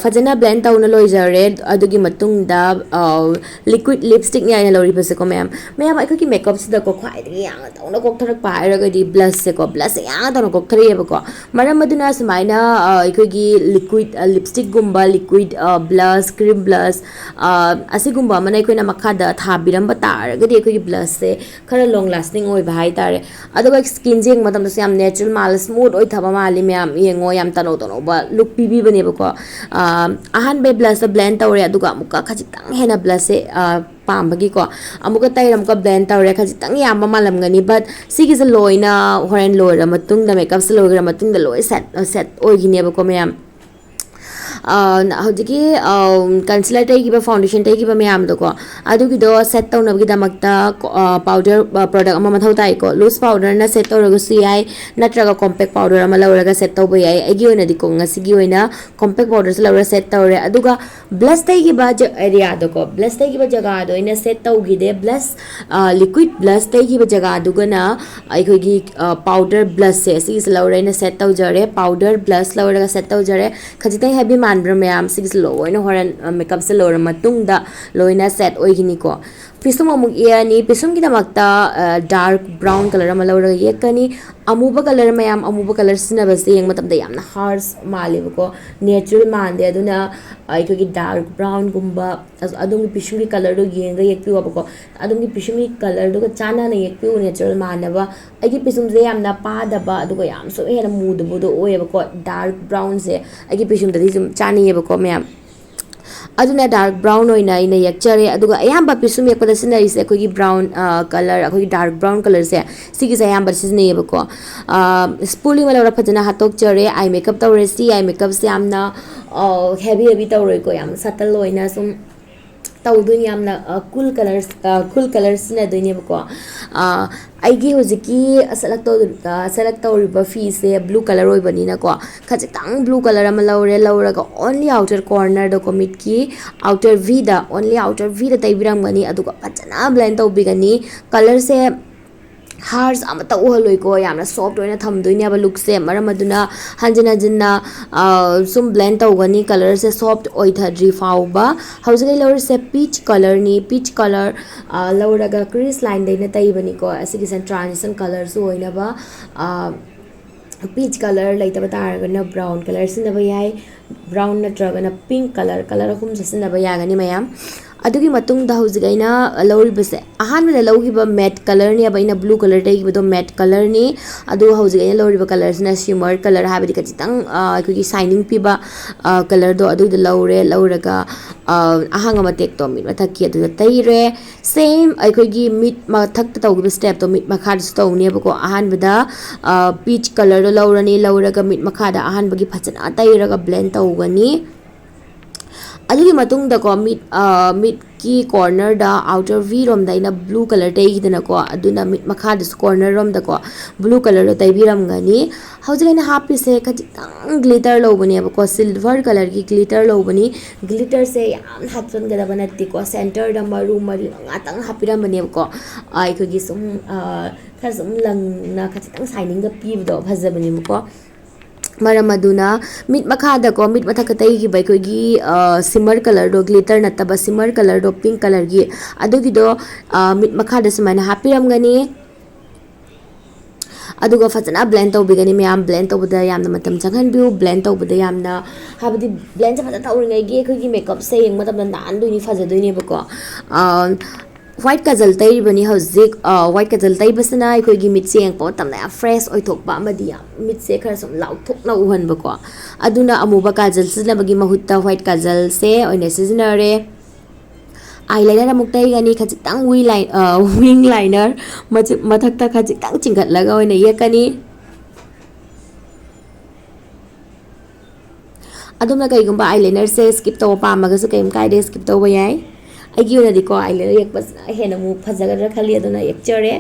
ꯐꯖꯅ ꯕ꯭ꯂꯦꯟ ꯇꯧꯅ ꯂꯣꯏꯖꯔꯦ꯫ ꯑꯗꯨꯒꯤ ꯃꯇꯨꯡꯗ ꯂꯤꯀ꯭ꯋꯤꯠ ꯂꯤꯞꯁꯇꯤꯛꯅꯦ ꯑꯩꯅ ꯂꯧꯔꯤꯕꯁꯦꯀꯣ ꯃꯌꯥꯝ꯫ ꯃꯌꯥꯝ, ꯑꯩꯈꯣꯏꯒꯤ ꯃꯦꯀꯞꯁꯤꯗꯀꯣ ꯈ꯭ꯋꯥꯏꯗꯒꯤ ꯌꯥꯝꯅ ꯇꯧꯅ ꯀꯣꯛꯊꯔꯛꯄ ꯍꯥꯏꯔꯒꯗꯤ ꯕ꯭ꯂꯁꯁꯦꯀꯣ꯫ ꯕ꯭ꯂꯁꯁꯦ ꯌꯥꯝꯅ ꯇꯧꯅ ꯀꯣꯛꯊꯔꯛꯑꯦꯕꯀꯣ꯫ ꯃꯔꯝ ꯑꯗꯨꯅ ꯁꯨꯃꯥꯏꯅ ꯑꯩꯈꯣꯏꯒꯤ ꯂꯤꯀ꯭ꯋꯤꯠ ꯂꯤꯞꯁꯇꯤꯛꯀꯨꯝꯕ, ꯂꯤꯀ꯭ꯋꯤꯠ ꯕ꯭ꯂꯁ, ꯀ꯭ꯔꯤꯝ ꯕ꯭ꯂꯁ, ꯑꯁꯤꯒꯨꯝꯕ ꯑꯃꯅ ꯑꯩꯈꯣꯏꯅ ꯃꯈꯥꯗ ꯊꯥꯕꯤꯔꯝꯕ ꯇꯥꯔꯒꯗꯤ ꯑꯩꯈꯣꯏꯒꯤ ꯕ꯭ꯂꯁꯁꯦ ꯈꯔ ꯂꯣꯡ ꯂꯥꯁꯇꯤꯡ ꯑꯣꯏꯕ ꯍꯥꯏꯇꯥꯔꯦ꯫ ꯑꯗꯨꯒ ꯁ꯭ꯀꯤꯟꯁꯦ ꯌꯦꯡꯕ ꯃꯇꯝꯗꯁꯨ ꯌꯥꯝ ꯅꯦꯆꯔꯦꯜ ꯃꯥꯜꯂꯦ, ꯁ꯭ꯃꯨꯠ ꯑꯣꯏꯊꯕ ꯃꯥꯜꯂꯤ ꯃꯌꯥꯝ꯫ ꯌꯦꯡꯉꯣ, ꯌꯥꯝ ꯇꯅꯧ ꯇꯅꯧꯕ ꯂꯨꯛ ꯄꯤꯕꯤꯕꯅꯦꯕꯀꯣ꯫ ꯑꯍꯥꯟꯕ ꯕ꯭ꯂꯁꯇ ꯕ꯭ꯂꯦꯟ ꯇꯧꯔꯦ, ꯑꯗꯨꯒ ꯑꯃꯨꯛꯀ ꯈꯖꯤꯛꯇꯪ ꯍꯦꯟꯅ ꯕ꯭ꯂꯁꯁꯦ ꯄꯥꯝꯕꯒꯤꯀꯣ ꯑꯃꯨꯛꯀ ꯇꯩꯔ ꯑꯃꯨꯛꯀ ꯕ꯭ꯂꯦꯟ ꯇꯧꯔꯦ꯫ ꯈꯖꯤꯛꯇꯪ ꯌꯥꯝꯕ ꯃꯥꯜꯂꯝꯒꯅꯤ, ꯕꯠ ꯁꯤꯒꯤꯁꯦ ꯂꯣꯏꯅ ꯍꯣꯔꯦꯟ ꯂꯣꯏꯔ ꯃꯇꯨꯡꯗ, ꯃꯦꯀꯞꯁꯦ ꯂꯣꯏꯈ꯭ꯔ ꯃꯇꯨꯡꯗ ꯂꯣꯏ ꯁꯦꯠ ꯁꯦꯠ ꯑꯣꯏꯈꯤꯅꯦꯕꯀꯣ ꯃꯌꯥꯝ꯫ ꯍꯧꯖꯤꯛꯀꯤ ꯀꯟꯁꯤꯂꯔ ꯇꯩꯈꯤꯕ, ꯐꯥꯎꯟꯗꯦꯁꯟ ꯇꯩꯈꯤꯕ ꯃꯌꯥꯝꯗꯣꯀꯣ, ꯑꯗꯨꯒꯤꯗꯣ ꯁꯦꯠ ꯇꯧꯅꯕꯒꯤꯗꯃꯛꯇ ꯄꯥꯎꯗꯔ ꯄ꯭ꯔꯗꯛ ꯑꯃ ꯃꯊꯧ ꯇꯥꯏꯀꯣ꯫ ꯂꯨꯁ ꯄꯥꯎꯗꯔꯅ ꯁꯦꯠ ꯇꯧꯔꯒꯁꯨ ꯌꯥꯏ, ꯅꯠꯇ꯭ꯔꯒ ꯀꯣꯝꯄꯦꯛ ꯄꯥꯎꯗꯔ ꯑꯃ ꯂꯧꯔꯒ ꯁꯦꯠ ꯇꯧꯕ ꯌꯥꯏ꯫ ꯑꯩꯒꯤ ꯑꯣꯏꯅꯗꯤꯀꯣ ꯉꯁꯤꯒꯤ ꯑꯣꯏꯅ ꯀꯣꯝꯄꯦꯛ ꯄꯥꯎꯗꯔꯁꯦ ꯂꯧꯔ ꯁꯦꯠ ꯇꯧꯔꯦ꯫ ꯑꯗꯨꯒ ꯕ꯭ꯂꯁ ꯇꯩꯈꯤꯕ ꯑꯦꯔꯤꯌꯥꯗꯣꯀꯣ, ꯕ꯭ꯂꯁ ꯇꯩꯈꯤꯕ ꯖꯒꯥꯗꯣ ꯑꯩꯅ ꯁꯦꯠ ꯇꯧꯈꯤꯗꯦ꯫ ꯕ꯭ꯂꯁ ꯂꯤꯀ꯭ꯋꯤꯠ ꯕ꯭ꯂꯁ ꯇꯩꯈꯤꯕ ꯖꯒꯥꯗꯨꯒꯅ ꯑꯩꯈꯣꯏꯒꯤ ꯄꯥꯎꯗꯔ ꯕ꯭ꯂꯁꯁꯦ ꯁꯤꯒꯤꯁꯦ ꯂꯧꯔꯦ, ꯑꯩꯅ ꯁꯦꯠ ꯇꯧꯖꯔꯦ꯫ ꯄꯥꯎꯗꯔ ꯕ꯭ꯂꯁ ꯂꯧꯔꯒ ꯁꯦꯠ ꯇꯧꯖꯔꯦ꯫ ꯈꯖꯤꯛꯇꯪ ꯍꯦꯚꯤ ꯃꯥꯟꯕ꯭ꯔꯥ ꯃꯌꯥꯝ? ꯁꯤꯒꯤꯁꯦ ꯂꯣꯏꯅ ꯍꯣꯔꯦꯟ ꯃꯦꯀꯞꯁꯦ ꯂꯣꯏꯔ ꯃꯇꯨꯡꯗ ꯂꯣꯏꯅ ꯁꯦꯠ ꯑꯣꯏꯈꯤꯅꯤꯀꯣ꯫ ꯄꯤꯁꯨꯝ ꯑꯃꯨꯛ ꯌꯦꯛꯑꯅꯤ꯫ ꯄꯤꯁꯨꯝꯒꯤꯗꯃꯛꯇ ꯗꯥꯔꯛ ꯕ꯭ꯔꯥꯎꯟ ꯀꯂꯔ ꯑꯃ ꯂꯧꯔꯒ ꯌꯦꯛꯀꯅꯤ꯫ ꯑꯃꯨꯕ ꯀꯂꯔ, ꯃꯌꯥꯝ, ꯑꯃꯨꯕ ꯀꯂꯔ ꯁꯤꯖꯤꯟꯅꯕꯁꯦ ꯌꯦꯡꯕ ꯃꯇꯝꯗ ꯌꯥꯝꯅ ꯍꯥꯔꯁ ꯃꯥꯜꯂꯦꯕꯀꯣ, ꯅꯦꯆꯔꯦꯜ ꯃꯥꯟꯗꯦ꯫ ꯑꯗꯨꯅ ꯑꯩꯈꯣꯏꯒꯤ ꯗꯥꯔꯛ ꯕ꯭ꯔꯥꯎꯟꯒꯨꯝꯕ, ꯑꯗꯣꯝꯒꯤ ꯄꯤꯁꯨꯝꯒꯤ ꯀꯂꯔꯗꯣ ꯌꯦꯡꯉꯒ ꯌꯦꯛꯄꯤꯌꯣꯕꯀꯣ꯫ ꯑꯗꯣꯝꯒꯤ ꯄꯤꯁꯨꯝꯒꯤ ꯀꯂꯔꯗꯨꯒ ꯆꯥꯟꯅꯅ ꯌꯦꯛꯄꯤꯌꯨ, ꯅꯦꯆꯔꯦꯜ ꯃꯥꯟꯅꯕ꯫ ꯑꯩꯒꯤ ꯄꯤꯁꯨꯝꯁꯦ ꯌꯥꯝꯅ ꯄꯥꯗꯕ, ꯑꯗꯨꯒ ꯌꯥꯝꯁꯨ ꯍꯦꯟꯅ ꯃꯨꯗꯕꯗꯣ ꯑꯣꯏꯌꯦꯕꯀꯣ꯫ ꯗꯥꯔꯛ ꯕ꯭ꯔꯥꯎꯟꯁꯦ ꯑꯩꯒꯤ ꯄꯤꯁꯨꯝꯗꯗꯤ ꯁꯨꯝ ꯆꯥꯟꯅꯩꯌꯦꯕꯀꯣ, ꯃꯌꯥꯝ꯫ ꯑꯗꯨꯅ ꯗꯥꯔꯛ ꯕ꯭ꯔꯥꯎꯟ ꯑꯣꯏꯅ ꯑꯩꯅ ꯌꯦꯛꯆꯔꯦ꯫ ꯑꯗꯨꯒ ꯑꯌꯥꯝꯕ ꯄꯤꯁꯨꯝ ꯌꯦꯛꯄꯗ ꯁꯤꯖꯤꯟꯅꯔꯤꯁꯦ ꯑꯩꯈꯣꯏꯒꯤ ꯕ꯭ꯔꯥꯎꯟ ꯀꯂꯔ, ꯑꯩꯈꯣꯏꯒꯤ ꯗꯥꯔꯛ ꯕ꯭ꯔꯥꯎꯟ ꯀꯂꯔꯁꯦ, ꯁꯤꯒꯤꯁꯦ ꯑꯌꯥꯝꯕ ꯁꯤꯖꯤꯟꯅꯩꯌꯦꯕꯀꯣ꯫ ꯁ꯭ꯄꯨꯂꯤꯡ ꯑꯃ ꯂꯧꯔ ꯐꯖꯅ ꯍꯥꯠꯇꯣꯛꯆꯔꯦ꯫ ꯑꯥꯏ ꯃꯦꯀꯞ ꯇꯧꯔꯁꯤ꯫ ꯑꯥꯏ ꯃꯦꯀꯞꯁꯦ ꯌꯥꯝꯅ ꯍꯦꯚꯤ ꯍꯦꯚꯤ ꯇꯧꯔꯣꯏꯀꯣ, ꯌꯥꯝ ꯁꯇꯜ ꯑꯣꯏꯅ ꯁꯨꯝ ꯇꯧꯗꯣꯏꯅꯤ꯫ ꯌꯥꯝꯅ ꯀꯨꯜ ꯀꯂꯔ, ꯀꯨꯜ ꯀꯂꯔ ꯁꯤꯖꯤꯟꯅꯗꯣꯏꯅꯦꯕꯀꯣ꯫ ꯑꯩꯒꯤ ꯍꯧꯖꯤꯛꯀꯤ ꯁꯦꯂꯦꯛ ꯇꯧ ꯁꯦꯂꯦꯛ ꯇꯧꯔꯤꯕ ꯐꯤꯁꯦ ꯕ꯭ꯂꯨ ꯀꯂꯔ ꯑꯣꯏꯕꯅꯤꯅꯀꯣ, ꯈꯖꯤꯛꯇꯪ ꯕ꯭ꯂꯨ ꯀꯂꯔ ꯑꯃ ꯂꯧꯔꯦ꯫ ꯂꯧꯔꯒ ꯑꯣꯟꯂꯤ ꯑꯥꯎꯇꯔ ꯀꯣꯔꯅꯔꯗꯀꯣ, ꯃꯤꯠꯀꯤ ꯑꯥꯎꯇꯔ ꯚꯤꯗ, ꯑꯣꯟꯂꯤ ꯑꯥꯎꯇꯔ ꯚꯤꯗ ꯇꯩꯕꯤꯔꯝꯒꯅꯤ꯫ ꯑꯗꯨꯒ ꯐꯖꯅ ꯕ꯭ꯂꯦꯟ ꯇꯧꯕꯤꯒꯅꯤ꯫ ꯀꯂꯔꯁꯦ ꯍꯥꯔꯁ ꯑꯃꯠꯇ ꯎꯍꯜꯂꯣꯏꯀꯣ, ꯌꯥꯝꯅ ꯁꯣꯐ ꯑꯣꯏꯅ ꯊꯝꯗꯣꯏꯅꯦꯕ ꯂꯨꯛꯁꯦ꯫ ꯃꯔꯝ ꯑꯗꯨꯅ ꯍꯟꯖꯤꯟ ꯍꯟꯖꯤꯟꯅ ꯁꯨꯝ ꯕ꯭ꯂꯦꯟ ꯇꯧꯒꯅꯤ, ꯀꯂꯔꯁꯦ ꯁꯣꯐ ꯑꯣꯏꯊꯗ꯭ꯔꯤ ꯐꯥꯎꯕ꯫ ꯍꯧꯖꯤꯛ ꯑꯩ ꯂꯧꯔꯤꯁꯦ ꯄꯤꯆ ꯀꯂꯔꯅꯤ꯫ ꯄꯤꯆ ꯀꯂꯔ ꯂꯧꯔꯒ ꯀ꯭ꯔꯤꯁ ꯂꯥꯏꯟꯗꯩꯅ ꯇꯩꯕꯅꯤꯀꯣ꯫ ꯑꯁꯤꯒꯤꯁꯤꯅ ꯇ꯭ꯔꯥꯟꯖꯤꯁꯟ ꯀꯂꯔꯁꯨ ꯑꯣꯏꯅꯕ ꯄꯤꯆ ꯀꯂꯔ ꯂꯩꯇꯕ ꯇꯥꯔꯒꯅ ꯕ꯭ꯔꯥꯎꯟ ꯀꯂꯔ ꯁꯤꯖꯤꯟꯅꯕ ꯌꯥꯏ꯫ ꯕ꯭ꯔꯥꯎꯟ ꯅꯠꯇ꯭ꯔꯒꯅ ꯄꯤꯡ ꯀꯂꯔ, ꯀꯂꯔ ꯑꯍꯨꯝꯁꯦ ꯁꯤꯖꯤꯟꯅꯕ ꯌꯥꯒꯅꯤ ꯃꯌꯥꯝ꯫ ꯑꯗꯨꯒꯤ ꯃꯇꯨꯡꯗ ꯍꯧꯖꯤꯛ ꯑꯩꯅ ꯂꯧꯔꯤꯕꯁꯦ, ꯑꯍꯥꯟꯕꯗ ꯂꯧꯈꯤꯕ ꯃꯦꯠ ꯀꯂꯔꯅꯦꯕ, ꯑꯩꯅ ꯕ꯭ꯂꯨ ꯀꯂꯔ ꯇꯩꯈꯤꯕꯗꯣ ꯃꯦꯠ ꯀꯂꯔꯅꯤ꯫ ꯑꯗꯨꯒ ꯍꯧꯖꯤꯛ ꯑꯩꯅ ꯂꯧꯔꯤꯕ ꯀꯂꯔꯁꯤꯅ ꯁꯤꯃꯔ ꯀꯂꯔ, ꯍꯥꯏꯕꯗꯤ ꯈꯖꯤꯛꯇꯪ ꯑꯩꯈꯣꯏꯒꯤ ꯁꯥꯏꯅꯤꯡ ꯄꯤꯕ ꯀꯂꯔꯗꯣ, ꯑꯗꯨꯗꯣ ꯂꯧꯔꯦ꯫ ꯂꯧꯔꯒ ꯑꯍꯥꯡꯕ ꯃꯇꯦꯛꯇꯣ ꯃꯤꯠ ꯃꯊꯛꯀꯤ ꯑꯗꯨꯗ ꯇꯩꯔꯦ꯫ ꯁꯦꯝ ꯑꯩꯈꯣꯏꯒꯤ ꯃꯤꯠ ꯃꯊꯛꯇ ꯇꯧꯈꯤꯕ ꯁ꯭ꯇꯦꯞꯇꯣ ꯃꯤꯠ ꯃꯈꯥꯗꯁꯨ ꯇꯧꯅꯦꯕꯀꯣ꯫ ꯑꯍꯥꯟꯕꯗ ꯄꯤꯆ ꯀꯂꯔꯗꯣ ꯂꯧꯔꯅꯤ꯫ ꯂꯧꯔꯒ ꯃꯤꯠ ꯃꯈꯥꯗ ꯑꯍꯥꯟꯕꯒꯤ ꯐꯖꯅ ꯇꯩꯔꯒ ꯕ꯭ꯂꯦꯟ ꯇꯧꯒꯅꯤ꯫ ꯑꯗꯨꯒꯤ ꯃꯇꯨꯡꯗꯀꯣ, ꯃꯤꯠ ꯃꯤꯠꯀꯤ ꯀꯣꯔꯅꯔꯗ ꯑꯥꯎꯇꯔ ꯚꯤ ꯔꯣꯝꯗ ꯑꯩꯅ ꯕ꯭ꯂꯨ ꯀꯂꯔ ꯇꯩꯈꯤꯗꯅꯀꯣ, ꯑꯗꯨꯅ ꯃꯤꯠ ꯃꯈꯥꯗꯁꯨ ꯀꯣꯔꯅꯔ ꯔꯣꯝꯗꯀꯣ ꯕ꯭ꯂꯨ ꯀꯂꯔꯗꯣ ꯇꯩꯕꯤꯔꯝꯒꯅꯤ꯫ ꯍꯧꯖꯤꯛ ꯑꯩꯅ ꯍꯥꯞꯄꯤꯁꯦ ꯈꯖꯤꯛꯇꯪ ꯒ꯭ꯂꯤꯇꯔ ꯂꯧꯕꯅꯦꯕꯀꯣ, ꯁꯤꯜꯚꯔ ꯀꯂꯔꯒꯤ ꯒ꯭ꯂꯤꯇꯔ ꯂꯧꯕꯅꯤ꯫ ꯒ꯭ꯂꯤꯇꯔꯁꯦ ꯌꯥꯝ ꯍꯥꯞꯆꯤꯟꯒꯗꯕ ꯅꯠꯇꯦꯀꯣ, ꯁꯦꯟꯇꯔꯗ ꯃꯔꯨ ꯃꯔꯤ ꯃꯉꯥꯇꯪ ꯍꯥꯞꯄꯤꯔꯝꯕꯅꯦꯕꯀꯣ꯫ ꯑꯩꯈꯣꯏꯒꯤ ꯁꯨꯝ ꯈꯔ ꯁꯨꯝ ꯂꯪꯅ ꯈꯖꯤꯛꯇꯪ ꯁꯥꯏꯅꯤꯡꯒ ꯄꯤꯕꯗꯣ ꯐꯖꯕꯅꯦꯕꯀꯣ꯫ ꯃꯔꯝ ꯑꯗꯨꯅ ꯃꯤꯠ ꯃꯈꯥꯗꯀꯣ, ꯃꯤꯠ ꯃꯊꯛꯇ ꯇꯩꯈꯤꯕ ꯑꯩꯈꯣꯏꯒꯤ ꯁꯤꯃꯔ ꯀꯂꯔꯗꯣ, ꯒ꯭ꯂꯤꯇꯔ ꯅꯠꯇꯕ ꯁꯤꯃꯔ ꯀꯂꯔꯗꯣ, ꯄꯤꯡ ꯀꯂꯔꯒꯤ, ꯑꯗꯨꯒꯤꯗꯣ ꯃꯤꯠ ꯃꯈꯥꯗ ꯁꯨꯃꯥꯏꯅ ꯍꯥꯞꯄꯤꯔꯝꯒꯅꯤ꯫ ꯑꯗꯨꯒ ꯐꯖꯅ ꯕ꯭ꯂꯦꯟ ꯇꯧꯕꯤꯒꯅꯤ ꯃꯌꯥꯝ꯫ ꯕ꯭ꯂꯦꯟ ꯇꯧꯕꯗ ꯌꯥꯝꯅ ꯃꯇꯝ ꯆꯪꯍꯟꯕꯤꯌꯨ꯫ ꯕ꯭ꯂꯦꯟ ꯇꯧꯕꯗ ꯌꯥꯝꯅ, ꯍꯥꯏꯕꯗꯤ ꯕ꯭ꯂꯦꯟꯁꯦ ꯐꯖꯅ ꯇꯧꯔꯤꯉꯩꯒꯤ ꯑꯩꯈꯣꯏꯒꯤ ꯃꯦꯀꯞꯁꯦ ꯌꯦꯡꯕ ꯃꯇꯝꯗ ꯅꯥꯟꯗꯣꯏꯅꯤ, ꯐꯖꯗꯣꯏꯅꯦꯕꯀꯣ꯫ ꯋꯥꯏꯠ ꯀꯖꯜ ꯇꯩꯔꯤꯕꯅꯤ ꯍꯧꯖꯤꯛ꯫ ꯋꯥꯏꯠ ꯀꯖꯜ ꯇꯩꯕꯁꯤꯅ ꯑꯩꯈꯣꯏꯒꯤ ꯃꯤꯠꯁꯦ ꯌꯦꯡꯉꯛꯄ ꯃꯇꯝꯗ ꯌꯥꯝ ꯐ꯭ꯔꯦꯁ ꯑꯣꯏꯊꯣꯛꯄ ꯑꯃꯗꯤ ꯌꯥꯝ ꯃꯤꯠꯁꯦ ꯈꯔ ꯁꯨꯝ ꯂꯥꯎꯊꯣꯛꯅ ꯎꯍꯟꯕꯀꯣ꯫ ꯑꯗꯨꯅ ꯑꯃꯨꯕ ꯀꯥꯖꯜ ꯁꯤꯖꯤꯟꯅꯕꯒꯤ ꯃꯍꯨꯠꯇ ꯋꯥꯏꯠ ꯀꯥꯖꯜꯁꯦ ꯑꯣꯏꯅ ꯁꯤꯖꯤꯟꯅꯔꯦ꯫ ꯑꯥꯏ ꯂꯥꯏꯅꯔ ꯑꯃꯨꯛ ꯇꯩꯒꯅꯤ, ꯈꯖꯤꯛꯇꯪ ꯋꯤ ꯂꯥꯏꯟ, ꯋꯤꯡ ꯂꯥꯏꯅꯔ ꯃꯊꯛꯇ ꯈꯖꯤꯛꯇꯪ ꯆꯤꯡꯈꯠꯂꯒ ꯑꯣꯏꯅ ꯌꯦꯛꯀꯅꯤ꯫ ꯑꯗꯣꯝꯅ ꯀꯩꯒꯨꯝꯕ ꯑꯥꯏ ꯂꯥꯏꯅꯔꯁꯦ ꯁ꯭ꯀꯤꯞ ꯇꯧꯕ ꯄꯥꯝꯃꯒꯁꯨ ꯀꯩꯝ ꯀꯥꯏꯗꯦ, ꯁ꯭ꯀꯤꯞ ꯇꯧꯕ ꯌꯥꯏ꯫ ꯑꯩꯒꯤ ꯑꯣꯏꯅꯗꯤꯀꯣ, ꯑꯥꯏ ꯂꯥꯏꯅꯔ ꯌꯦꯛꯄꯁꯤꯅ ꯍꯦꯟꯅ ꯑꯃꯨꯛ ꯐꯖꯒꯗ꯭ꯔꯥ ꯈꯜꯂꯤ, ꯑꯗꯨꯅ ꯌꯦꯛꯆꯔꯦ꯫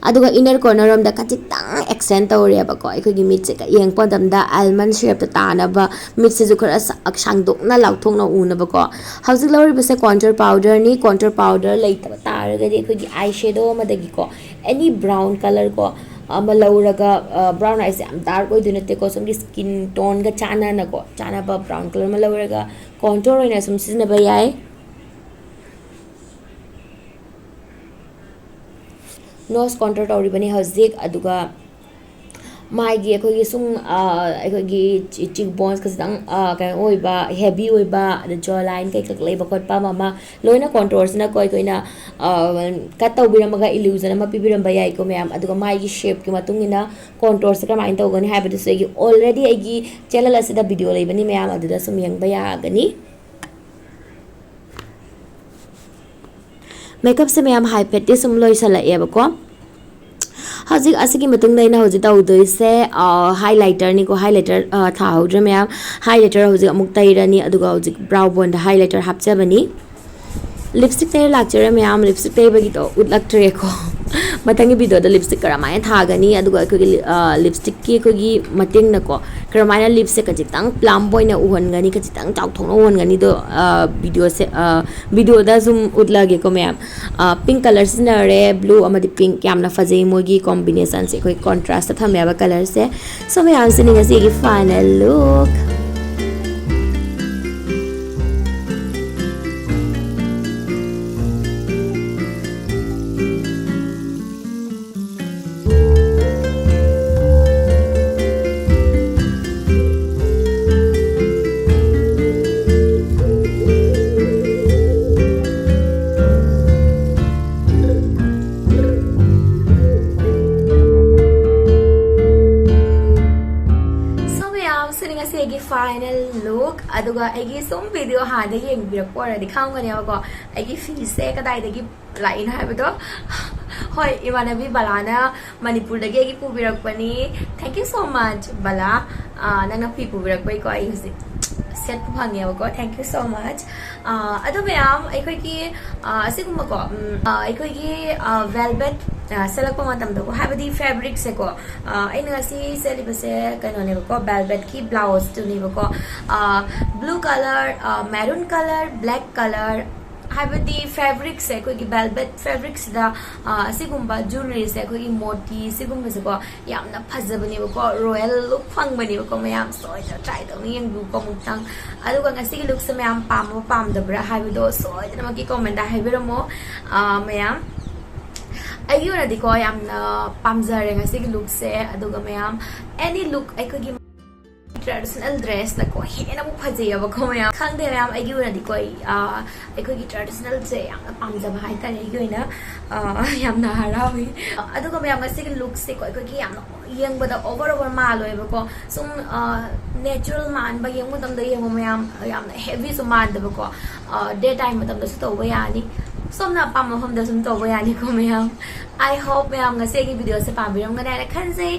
ꯑꯗꯨꯒ ꯏꯅꯔ ꯀꯣꯔꯅꯔ ꯔꯣꯝꯗ ꯈꯖꯤꯛꯇꯪ ꯑꯦꯛꯁꯇꯦꯟ ꯇꯧꯔꯦꯕꯀꯣ꯫ ꯑꯩꯈꯣꯏꯒꯤ ꯃꯤꯠꯁꯦ ꯌꯦꯡꯉꯛꯄ ꯃꯇꯝꯗ ꯑꯦꯜꯃꯟ ꯁꯦꯞꯇ ꯇꯥꯅꯕ, ꯃꯤꯠꯁꯤꯁꯨ ꯈꯔ ꯁ-, ꯁꯥꯡꯗꯣꯛꯅ ꯂꯥꯎꯊꯣꯛꯅ ꯎꯅꯕꯀꯣ꯫ ꯍꯧꯖꯤꯛ ꯂꯧꯔꯤꯕꯁꯦ ꯀꯣꯟꯇꯨꯔ ꯄꯥꯎꯗꯔꯅꯤ꯫ ꯀꯣꯟꯇꯨꯔ ꯄꯥꯎꯗꯔ ꯂꯩꯇꯕ ꯇꯥꯔꯒꯗꯤ ꯑꯩꯈꯣꯏꯒꯤ ꯑꯥꯏ ꯁꯦꯗꯣ ꯑꯃꯗꯒꯤꯀꯣ, ꯑꯦꯅꯤ ꯕ꯭ꯔꯥꯎꯟ ꯀꯂꯔ ꯀꯣ, ꯑꯃ ꯂꯧꯔꯒ, ꯕ꯭ꯔꯥꯎꯟ ꯍꯥꯏꯁꯦ ꯌꯥꯝ ꯗꯥꯔꯛ ꯑꯣꯏꯗꯣꯏ ꯅꯠꯇꯦꯀꯣ, ꯁꯣꯝꯒꯤ ꯁ꯭ꯀꯤꯟ ꯇꯣꯟꯒ ꯆꯥꯟꯅꯅꯀꯣ, ꯆꯥꯟꯅꯕ ꯕ꯭ꯔꯥꯎꯟ ꯀꯂꯔ ꯑꯃ ꯂꯧꯔꯒ ꯀꯣꯟꯇꯨꯔ ꯑꯣꯏꯅ ꯁꯨꯝ ꯁꯤꯖꯤꯟꯅꯕ ꯌꯥꯏ꯫ ꯅꯣꯁ ꯀꯣꯟꯇꯨꯔ ꯇꯧꯔꯤꯕꯅꯤ ꯍꯧꯖꯤꯛ꯫ ꯑꯗꯨꯒ ꯃꯥꯏꯒꯤ ꯑꯩꯈꯣꯏꯒꯤ ꯁꯨꯝ, ꯑ, ꯑꯩꯈꯣꯏꯒꯤ ꯆꯤ-, ꯆꯤꯛ ꯕꯣꯟꯁ ꯈꯖꯤꯛꯇꯪ, ꯑ, ꯀꯩꯅꯣ ꯑꯣꯏꯕ, ꯍꯦꯚꯤ ꯑꯣꯏꯕ, ꯑꯗ ꯖꯣ ꯂꯥꯏꯟ ꯀꯩꯀꯩ ꯂꯩꯕ ꯈꯣꯠꯄ ꯑꯃ ꯑꯃ, ꯂꯣꯏꯅ ꯀꯣꯟꯇꯨꯔꯁꯤꯅꯀꯣ ꯑꯩꯈꯣꯏꯅ, ꯑ, ꯀꯠ ꯇꯧꯕꯤꯔꯝꯃꯒ ꯏꯂꯨꯖꯟ ꯑꯃ ꯄꯤꯕꯤꯔꯝꯕ ꯌꯥꯏꯀꯣ ꯃꯌꯥꯝ꯫ ꯑꯗꯨꯒ ꯃꯥꯏꯒꯤ ꯁꯦꯞꯀꯤ ꯃꯇꯨꯡ ꯏꯟꯅ ꯀꯣꯟꯇꯨꯔꯁꯦ ꯀꯃꯥꯏꯅ ꯇꯧꯒꯅꯤ ꯍꯥꯏꯕꯗꯨꯁꯨ ꯑꯩꯒꯤ already ꯑꯩꯒꯤ ꯆꯦꯅꯦꯜ ꯑꯁꯤꯗ ꯚꯤꯗꯤꯑꯣ ꯂꯩꯕꯅꯤ ꯃꯌꯥꯝ, ꯑꯗꯨꯗ ꯁꯨꯝ ꯌꯦꯡꯕ ꯌꯥꯒꯅꯤ꯫ ꯃꯦꯀꯞꯁꯦ ꯃꯌꯥꯝ ꯍꯥꯏꯐꯦꯠꯇꯤ ꯁꯨꯝ ꯂꯣꯏꯁꯜꯂꯛꯑꯦꯕꯀꯣ꯫ ꯍꯧꯖꯤꯛ ꯑꯁꯤꯒꯤ ꯃꯇꯨꯡꯗ ꯑꯩꯅ ꯍꯧꯖꯤꯛ ꯇꯧꯗꯣꯏꯁꯦ, ꯑ, ꯍꯥꯏꯂꯥꯏꯇꯔꯅꯤꯀꯣ꯫ ꯍꯥꯏꯂꯥꯏꯇꯔ, ꯑ, ꯊꯥꯍꯧꯗ꯭ꯔꯦ ꯃꯌꯥꯝ꯫ ꯍꯥꯏꯂꯥꯏꯇꯔ ꯍꯧꯖꯤꯛ ꯑꯃꯨꯛ ꯇꯩꯔꯅꯤ, ꯑꯗꯨꯒ ꯍꯧꯖꯤꯛ ꯕ꯭ꯔꯥꯎ ꯕꯣꯟꯗ ꯍꯥꯏꯂꯥꯏꯇꯔ ꯍꯥꯞꯆꯕꯅꯤ꯫ ꯂꯤꯞꯁꯇꯤꯛ ꯇꯩꯔ ꯂꯥꯛꯆꯔꯦ ꯃꯌꯥꯝ꯫ ꯂꯤꯞꯁꯇꯤꯛ ꯇꯩꯕꯒꯤꯗꯣ ꯎꯠꯂꯛꯇ꯭ꯔꯦꯀꯣ꯫ ꯃꯊꯪꯒꯤ ꯚꯤꯗꯤꯑꯣꯗ ꯂꯤꯞꯁꯇꯤꯛ ꯀꯔꯝꯍꯥꯏꯅ ꯊꯥꯒꯅꯤ, ꯑꯗꯨꯒ ꯑꯩꯈꯣꯏꯒꯤ ꯂꯤ-, ꯑ, ꯂꯤꯞꯁꯇꯤꯛꯀꯤ ꯑꯩꯈꯣꯏꯒꯤ ꯃꯇꯦꯡꯅꯀꯣ, ꯀꯔꯝꯍꯥꯏꯅ ꯂꯤꯞꯁꯦ ꯈꯖꯤꯛꯇꯪ ꯄ꯭ꯂꯝꯞ ꯑꯣꯏꯅ ꯎꯍꯟꯒꯅꯤ, ꯈꯖꯤꯛꯇꯪ ꯆꯥꯎꯊꯣꯛꯅ ꯎꯍꯟꯒꯅꯤꯗꯣ, ꯚꯤꯗꯤꯑꯣꯁꯦ, ꯚꯤꯗꯤꯑꯣꯗ ꯁꯨꯝ ꯎꯠꯂꯒꯦꯀꯣ ꯃꯌꯥꯝ꯫ ꯄꯤꯡ ꯀꯂꯔ ꯁꯤꯖꯤꯟꯅꯔꯦ, ꯕ꯭ꯂꯨ ꯑꯃꯗꯤ ꯄꯤꯡ꯫ ꯌꯥꯝꯅ ꯐꯖꯩ ꯃꯣꯏꯒꯤ ꯀꯣꯝꯕꯤꯅꯦꯁꯟꯁꯦ, ꯑꯩꯈꯣꯏ ꯀꯣꯟꯇ꯭ꯔꯥꯁꯇ ꯊꯝꯃꯦꯕ ꯀꯂꯔꯁꯦ꯫ ꯁꯣ ꯃꯌꯥꯝꯁꯤꯅꯤ ꯉꯁꯤꯒꯤ ꯐꯥꯏꯅꯦꯜ ꯂꯨꯛ꯫ So ꯃꯌꯥꯝ, ꯁꯤꯅꯤ ꯉꯁꯤ ꯑꯩꯒꯤ ꯐꯥꯏꯅꯦꯜ ꯂꯨꯛ꯫ ꯑꯗꯨꯒ ꯑꯩꯒꯤ ꯁꯨꯝ ꯚꯤꯗꯤꯑꯣ ꯍꯥꯟꯅꯗꯒꯤ ꯌꯦꯡꯕꯤꯔꯛꯄ ꯑꯣꯏꯔꯗꯤ ꯈꯪꯒꯅꯦꯕꯀꯣ, ꯑꯩꯒꯤ ꯐꯤꯁꯦ ꯀꯗꯥꯏꯗꯒꯤ ꯂꯥꯛꯏꯅꯣ ꯍꯥꯏꯕꯗꯣ꯫ ꯍꯣꯏ, ꯏꯃꯥꯟꯅꯕꯤ ꯕꯂꯥꯅ ꯃꯅꯤꯄꯨꯔꯗꯒꯤ ꯑꯩꯒꯤ ꯄꯨꯕꯤꯔꯛꯄꯅꯤ꯫ Thank you so much, ꯕꯂꯥ꯫ ꯑꯥ, ꯅꯪꯅ ꯐꯤ ꯄꯨꯕꯤꯔꯛꯄꯩꯀꯣ ꯑꯩ ꯍꯧꯖꯤꯛ ꯁꯦꯠꯄ ꯐꯪꯉꯦꯕꯀꯣ꯫ Thank you so much꯫ ꯑꯥ, ꯑꯗꯣ ꯃꯌꯥꯝ, ꯑꯩꯈꯣꯏꯒꯤ, ꯑꯥ, ꯑꯁꯤꯒꯨꯝꯕꯀꯣ, ꯎꯝ, ꯑꯥ, ꯑꯩꯈꯣꯏꯒꯤ, ꯑꯥ, velvet, ꯑꯥ, ꯁꯦꯠꯂꯛꯄ ꯃꯇꯝꯗꯀꯣ, ꯍꯥꯏꯕꯗꯤ ꯐꯦꯕ꯭ꯔꯤꯛꯁꯦꯀꯣ, ꯑꯥ, ꯑꯩꯅ ꯉꯁꯤ ꯁꯦꯠꯂꯤꯕꯁꯦ ꯀꯩꯅꯣꯅꯦꯕꯀꯣ, ꯕꯦꯜꯕꯦꯠꯀꯤ ꯕ꯭ꯂꯥꯎꯁꯇꯨꯅꯦꯕꯀꯣ꯫ Blue colour, maroon colour, black colour, ꯍꯥꯏꯕꯗꯤ ꯐꯦꯕ꯭ꯔꯤꯛꯁꯦ, ꯑꯩꯈꯣꯏꯒꯤ ꯕꯦꯜꯕꯦꯠ ꯐꯦꯕ꯭ꯔꯤꯛꯁꯤꯗ, ꯑꯥ, ꯑꯁꯤꯒꯨꯝꯕ ꯖꯨꯋꯦꯂꯔꯤꯁꯦ, ꯑꯩꯈꯣꯏꯒꯤ ꯃꯣꯇꯤ ꯁꯤꯒꯨꯝꯕꯁꯦꯀꯣ, ꯌꯥꯝꯅ ꯐꯖꯕꯅꯦꯕꯀꯣ, ꯔꯣꯌꯦꯜ ꯂꯨꯛ ꯐꯪꯕꯅꯦꯕꯀꯣ꯫ ꯃꯌꯥꯝ ꯁꯣꯏꯗꯅ ꯇ꯭ꯔꯥꯏ ꯇꯧꯅ ꯌꯦꯡꯕꯤꯌꯨꯀꯣ ꯑꯃꯨꯛꯇꯪ꯫ ꯑꯗꯨꯒ ꯉꯁꯤꯒꯤ ꯂꯨꯛꯁꯦ ꯃꯌꯥꯝ ꯄꯥꯝꯕ ꯄꯥꯝꯗꯕ꯭ꯔꯥ ꯍꯥꯏꯕꯗꯣ ꯁꯣꯏꯗꯅꯃꯛꯀꯤ ꯀꯣꯃꯦꯟꯗ ꯍꯥꯏꯕꯤꯔꯝꯃꯣ꯫ ꯑꯥ, ꯃꯌꯥꯝ, ꯑꯩꯒꯤ ꯑꯣꯏꯅꯗꯤꯀꯣ ꯌꯥꯝꯅ ꯄꯥꯝꯖꯔꯦ ꯉꯁꯤꯒꯤ ꯂꯨꯛꯁꯦ꯫ ꯑꯗꯨꯒ ꯃꯌꯥꯝ, ꯑꯦꯅꯤ ꯂꯨꯛ ꯑꯩꯈꯣꯏꯒꯤ ꯇ꯭ꯔꯦꯗꯤꯁꯅꯦꯜ ꯗ꯭ꯔꯦꯁꯅꯀꯣ ꯍꯦꯟꯅ ꯑꯃꯨꯛ ꯐꯖꯩꯌꯦꯕꯀꯣ ꯃꯌꯥꯝ꯫ ꯈꯪꯗꯦ ꯃꯌꯥꯝ, ꯑꯩꯒꯤ ꯑꯣꯏꯅꯗꯤꯀꯣ ꯑꯩ, ꯑꯥ, ꯑꯩꯈꯣꯏꯒꯤ ꯇ꯭ꯔꯦꯗꯤꯁꯅꯦꯜꯁꯦ ꯌꯥꯝꯅ ꯄꯥꯝꯖꯕ ꯍꯥꯏꯇꯥꯔꯦ ꯑꯩꯒꯤ ꯑꯣꯏꯅ꯫ ꯑꯥ, ꯌꯥꯝꯅ ꯍꯔꯥꯎꯏ꯫ ꯑꯗꯨꯒ ꯃꯌꯥꯝ, ꯉꯁꯤꯒꯤ ꯂꯨꯛꯁꯦꯀꯣ ꯑꯩꯈꯣꯏꯒꯤ ꯌꯥꯝꯅ ꯌꯦꯡꯕꯗ ꯑꯣꯚꯔ ꯑꯣꯚꯔ ꯃꯥꯜꯂꯣꯏꯕꯀꯣ꯫ ꯁꯨꯝ, ꯑꯥ, ꯅꯦꯆꯔꯦꯜ ꯃꯥꯟꯕ, ꯌꯦꯡꯕ ꯃꯇꯝꯗ ꯌꯦꯡꯉꯣ ꯃꯌꯥꯝ, ꯌꯥꯝꯅ ꯍꯦꯚꯤꯁꯨ ꯃꯥꯟꯗꯕꯀꯣ꯫ ꯑꯥ, ꯗꯦ ꯇꯥꯏꯝ ꯃꯇꯝꯗꯁꯨ ꯇꯧꯕ ꯌꯥꯅꯤ, ꯁꯣꯝꯅ ꯑꯄꯥꯝꯕ ꯃꯐꯝꯗ ꯁꯨꯝ ꯇꯧꯕ ꯌꯥꯅꯤꯀꯣ ꯃꯌꯥꯝ꯫ I hope ꯃꯌꯥꯝ ꯉꯁꯤ ꯑꯩꯒꯤ ꯚꯤꯗꯤꯑꯣꯁꯦ ꯄꯥꯝꯕꯤꯔꯝꯒꯅꯤ ꯍꯥꯏꯅ ꯈꯟꯖꯩ꯫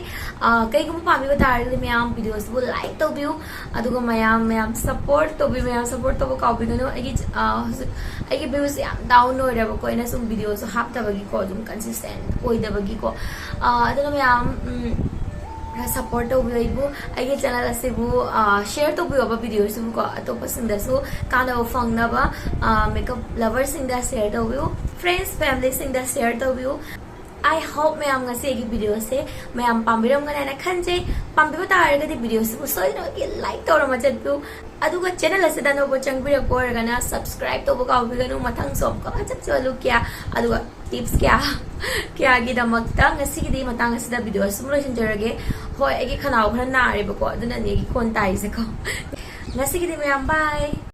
ꯑꯥ, ꯀꯩꯒꯨꯝꯕ ꯄꯥꯝꯕꯤꯕ ꯇꯥꯔꯒꯗꯤ ꯃꯌꯥꯝ ꯚꯤꯗꯤꯑꯣꯁꯤꯕꯨ ꯂꯥꯏꯛ ꯇꯧꯕꯤꯌꯨ, ꯑꯗꯨꯒ ꯃꯌꯥꯝ, ꯃꯌꯥꯝ ꯁꯞꯄꯣꯔꯠ ꯇꯧꯕꯤꯌꯨ, ꯃꯌꯥꯝ ꯁꯞꯄꯣꯔꯠ ꯇꯧꯕ ꯀꯥꯎꯕꯤꯒꯅꯨ꯫ ꯑꯩꯒꯤ, ꯑꯥ, ꯍꯧꯖꯤꯛ ꯑꯩꯒꯤ ꯚ꯭ꯌꯨꯁꯦ ꯌꯥꯝ ꯗꯥꯎꯟ ꯑꯣꯏꯔꯦꯕꯀꯣ, ꯑꯩꯅ ꯁꯨꯝ ꯚꯤꯗꯤꯑꯣꯁꯨ ꯍꯥꯞꯇꯕꯒꯤꯀꯣ, ꯑꯗꯨꯝ ꯀꯟꯁꯤꯁꯇꯦꯟ ꯑꯣꯏꯗꯕꯒꯤꯀꯣ꯫ ꯑꯥ, ꯑꯗꯨꯅ ꯃꯌꯥꯝ, ꯎꯝ, ꯈꯔ ꯁꯞꯄꯣꯔꯠ ꯇꯧꯕꯤꯌꯨ ꯑꯩꯕꯨ, ꯑꯩꯒꯤ ꯆꯦꯅꯦꯜ ꯑꯁꯤꯕꯨ ꯁꯤꯌꯔ ꯇꯧꯕꯤꯌꯣꯕ, ꯚꯤꯗꯤꯑꯣꯁꯤꯕꯨꯀꯣ ꯑꯇꯣꯞꯄꯁꯤꯡꯗꯁꯨ ꯀꯥꯟꯅꯕ ꯐꯪꯅꯕ꯫ ꯃꯦꯀꯞ ꯂꯚꯔꯁꯤꯡꯗ ꯁꯤꯌꯔ ꯇꯧꯕꯤꯌꯨ, ꯐ꯭ꯔꯦꯟꯁ ꯐꯦꯃꯤꯂꯤꯁꯤꯡꯗ ꯁꯤꯌꯔ ꯇꯧꯕꯤꯌꯨ꯫ I hope ꯃꯌꯥꯝ ꯉꯁꯤ ꯑꯩꯒꯤ ꯚꯤꯗꯤꯑꯣꯁꯦ ꯃꯌꯥꯝ ꯄꯥꯝꯕꯤꯔꯝꯒꯅꯤ ꯍꯥꯏꯅ ꯈꯟꯖꯩ꯫ ꯄꯥꯝꯕꯤꯕ ꯇꯥꯔꯒꯗꯤ ꯚꯤꯗꯤꯑꯣꯁꯤꯕꯨ ꯁꯣꯏꯗꯅꯃꯛꯀꯤ ꯂꯥꯏꯛ ꯇꯧꯔꯝꯃ ꯆꯠꯄꯤꯌꯨ꯫ ꯑꯗꯨꯒ ꯆꯦꯅꯦꯜ ꯑꯁꯤꯗ ꯑꯅꯧꯕ ꯆꯪꯕꯤꯔꯛꯄ ꯑꯣꯏꯔꯒꯅ ꯁꯕꯁꯀ꯭ꯔꯥꯏꯕ ꯇꯧꯕ ꯀꯥꯎꯕꯤꯒꯅꯨ꯫ ꯃꯊꯪꯁꯨ ꯑꯃꯨꯛꯀ ꯐꯖ ꯐꯖꯕ ꯂꯨꯛ ꯀꯌꯥ ꯑꯗꯨꯒ ꯇꯤꯞꯁ ꯀꯌꯥ ꯀꯌꯥꯒꯤꯗꯃꯛꯇ ꯉꯁꯤꯒꯤꯗꯤ ꯃꯇꯥꯡ ꯑꯁꯤꯗ ꯚꯤꯗꯤꯑꯣ ꯑꯁꯨꯝ ꯂꯣꯏꯁꯤꯟꯖꯔꯒꯦ꯫ ꯍꯣꯏ, ꯑꯩꯒꯤ ꯈꯅꯥꯎ ꯈꯔ ꯅꯥꯔꯦꯕꯀꯣ, ꯑꯗꯨꯅꯅꯦ ꯑꯩꯒꯤ ꯈꯣꯟ ꯇꯥꯔꯤꯁꯦꯀꯣ꯫ ꯉꯁꯤꯒꯤꯗꯤ ꯃꯌꯥꯝ ꯕꯥꯏ꯫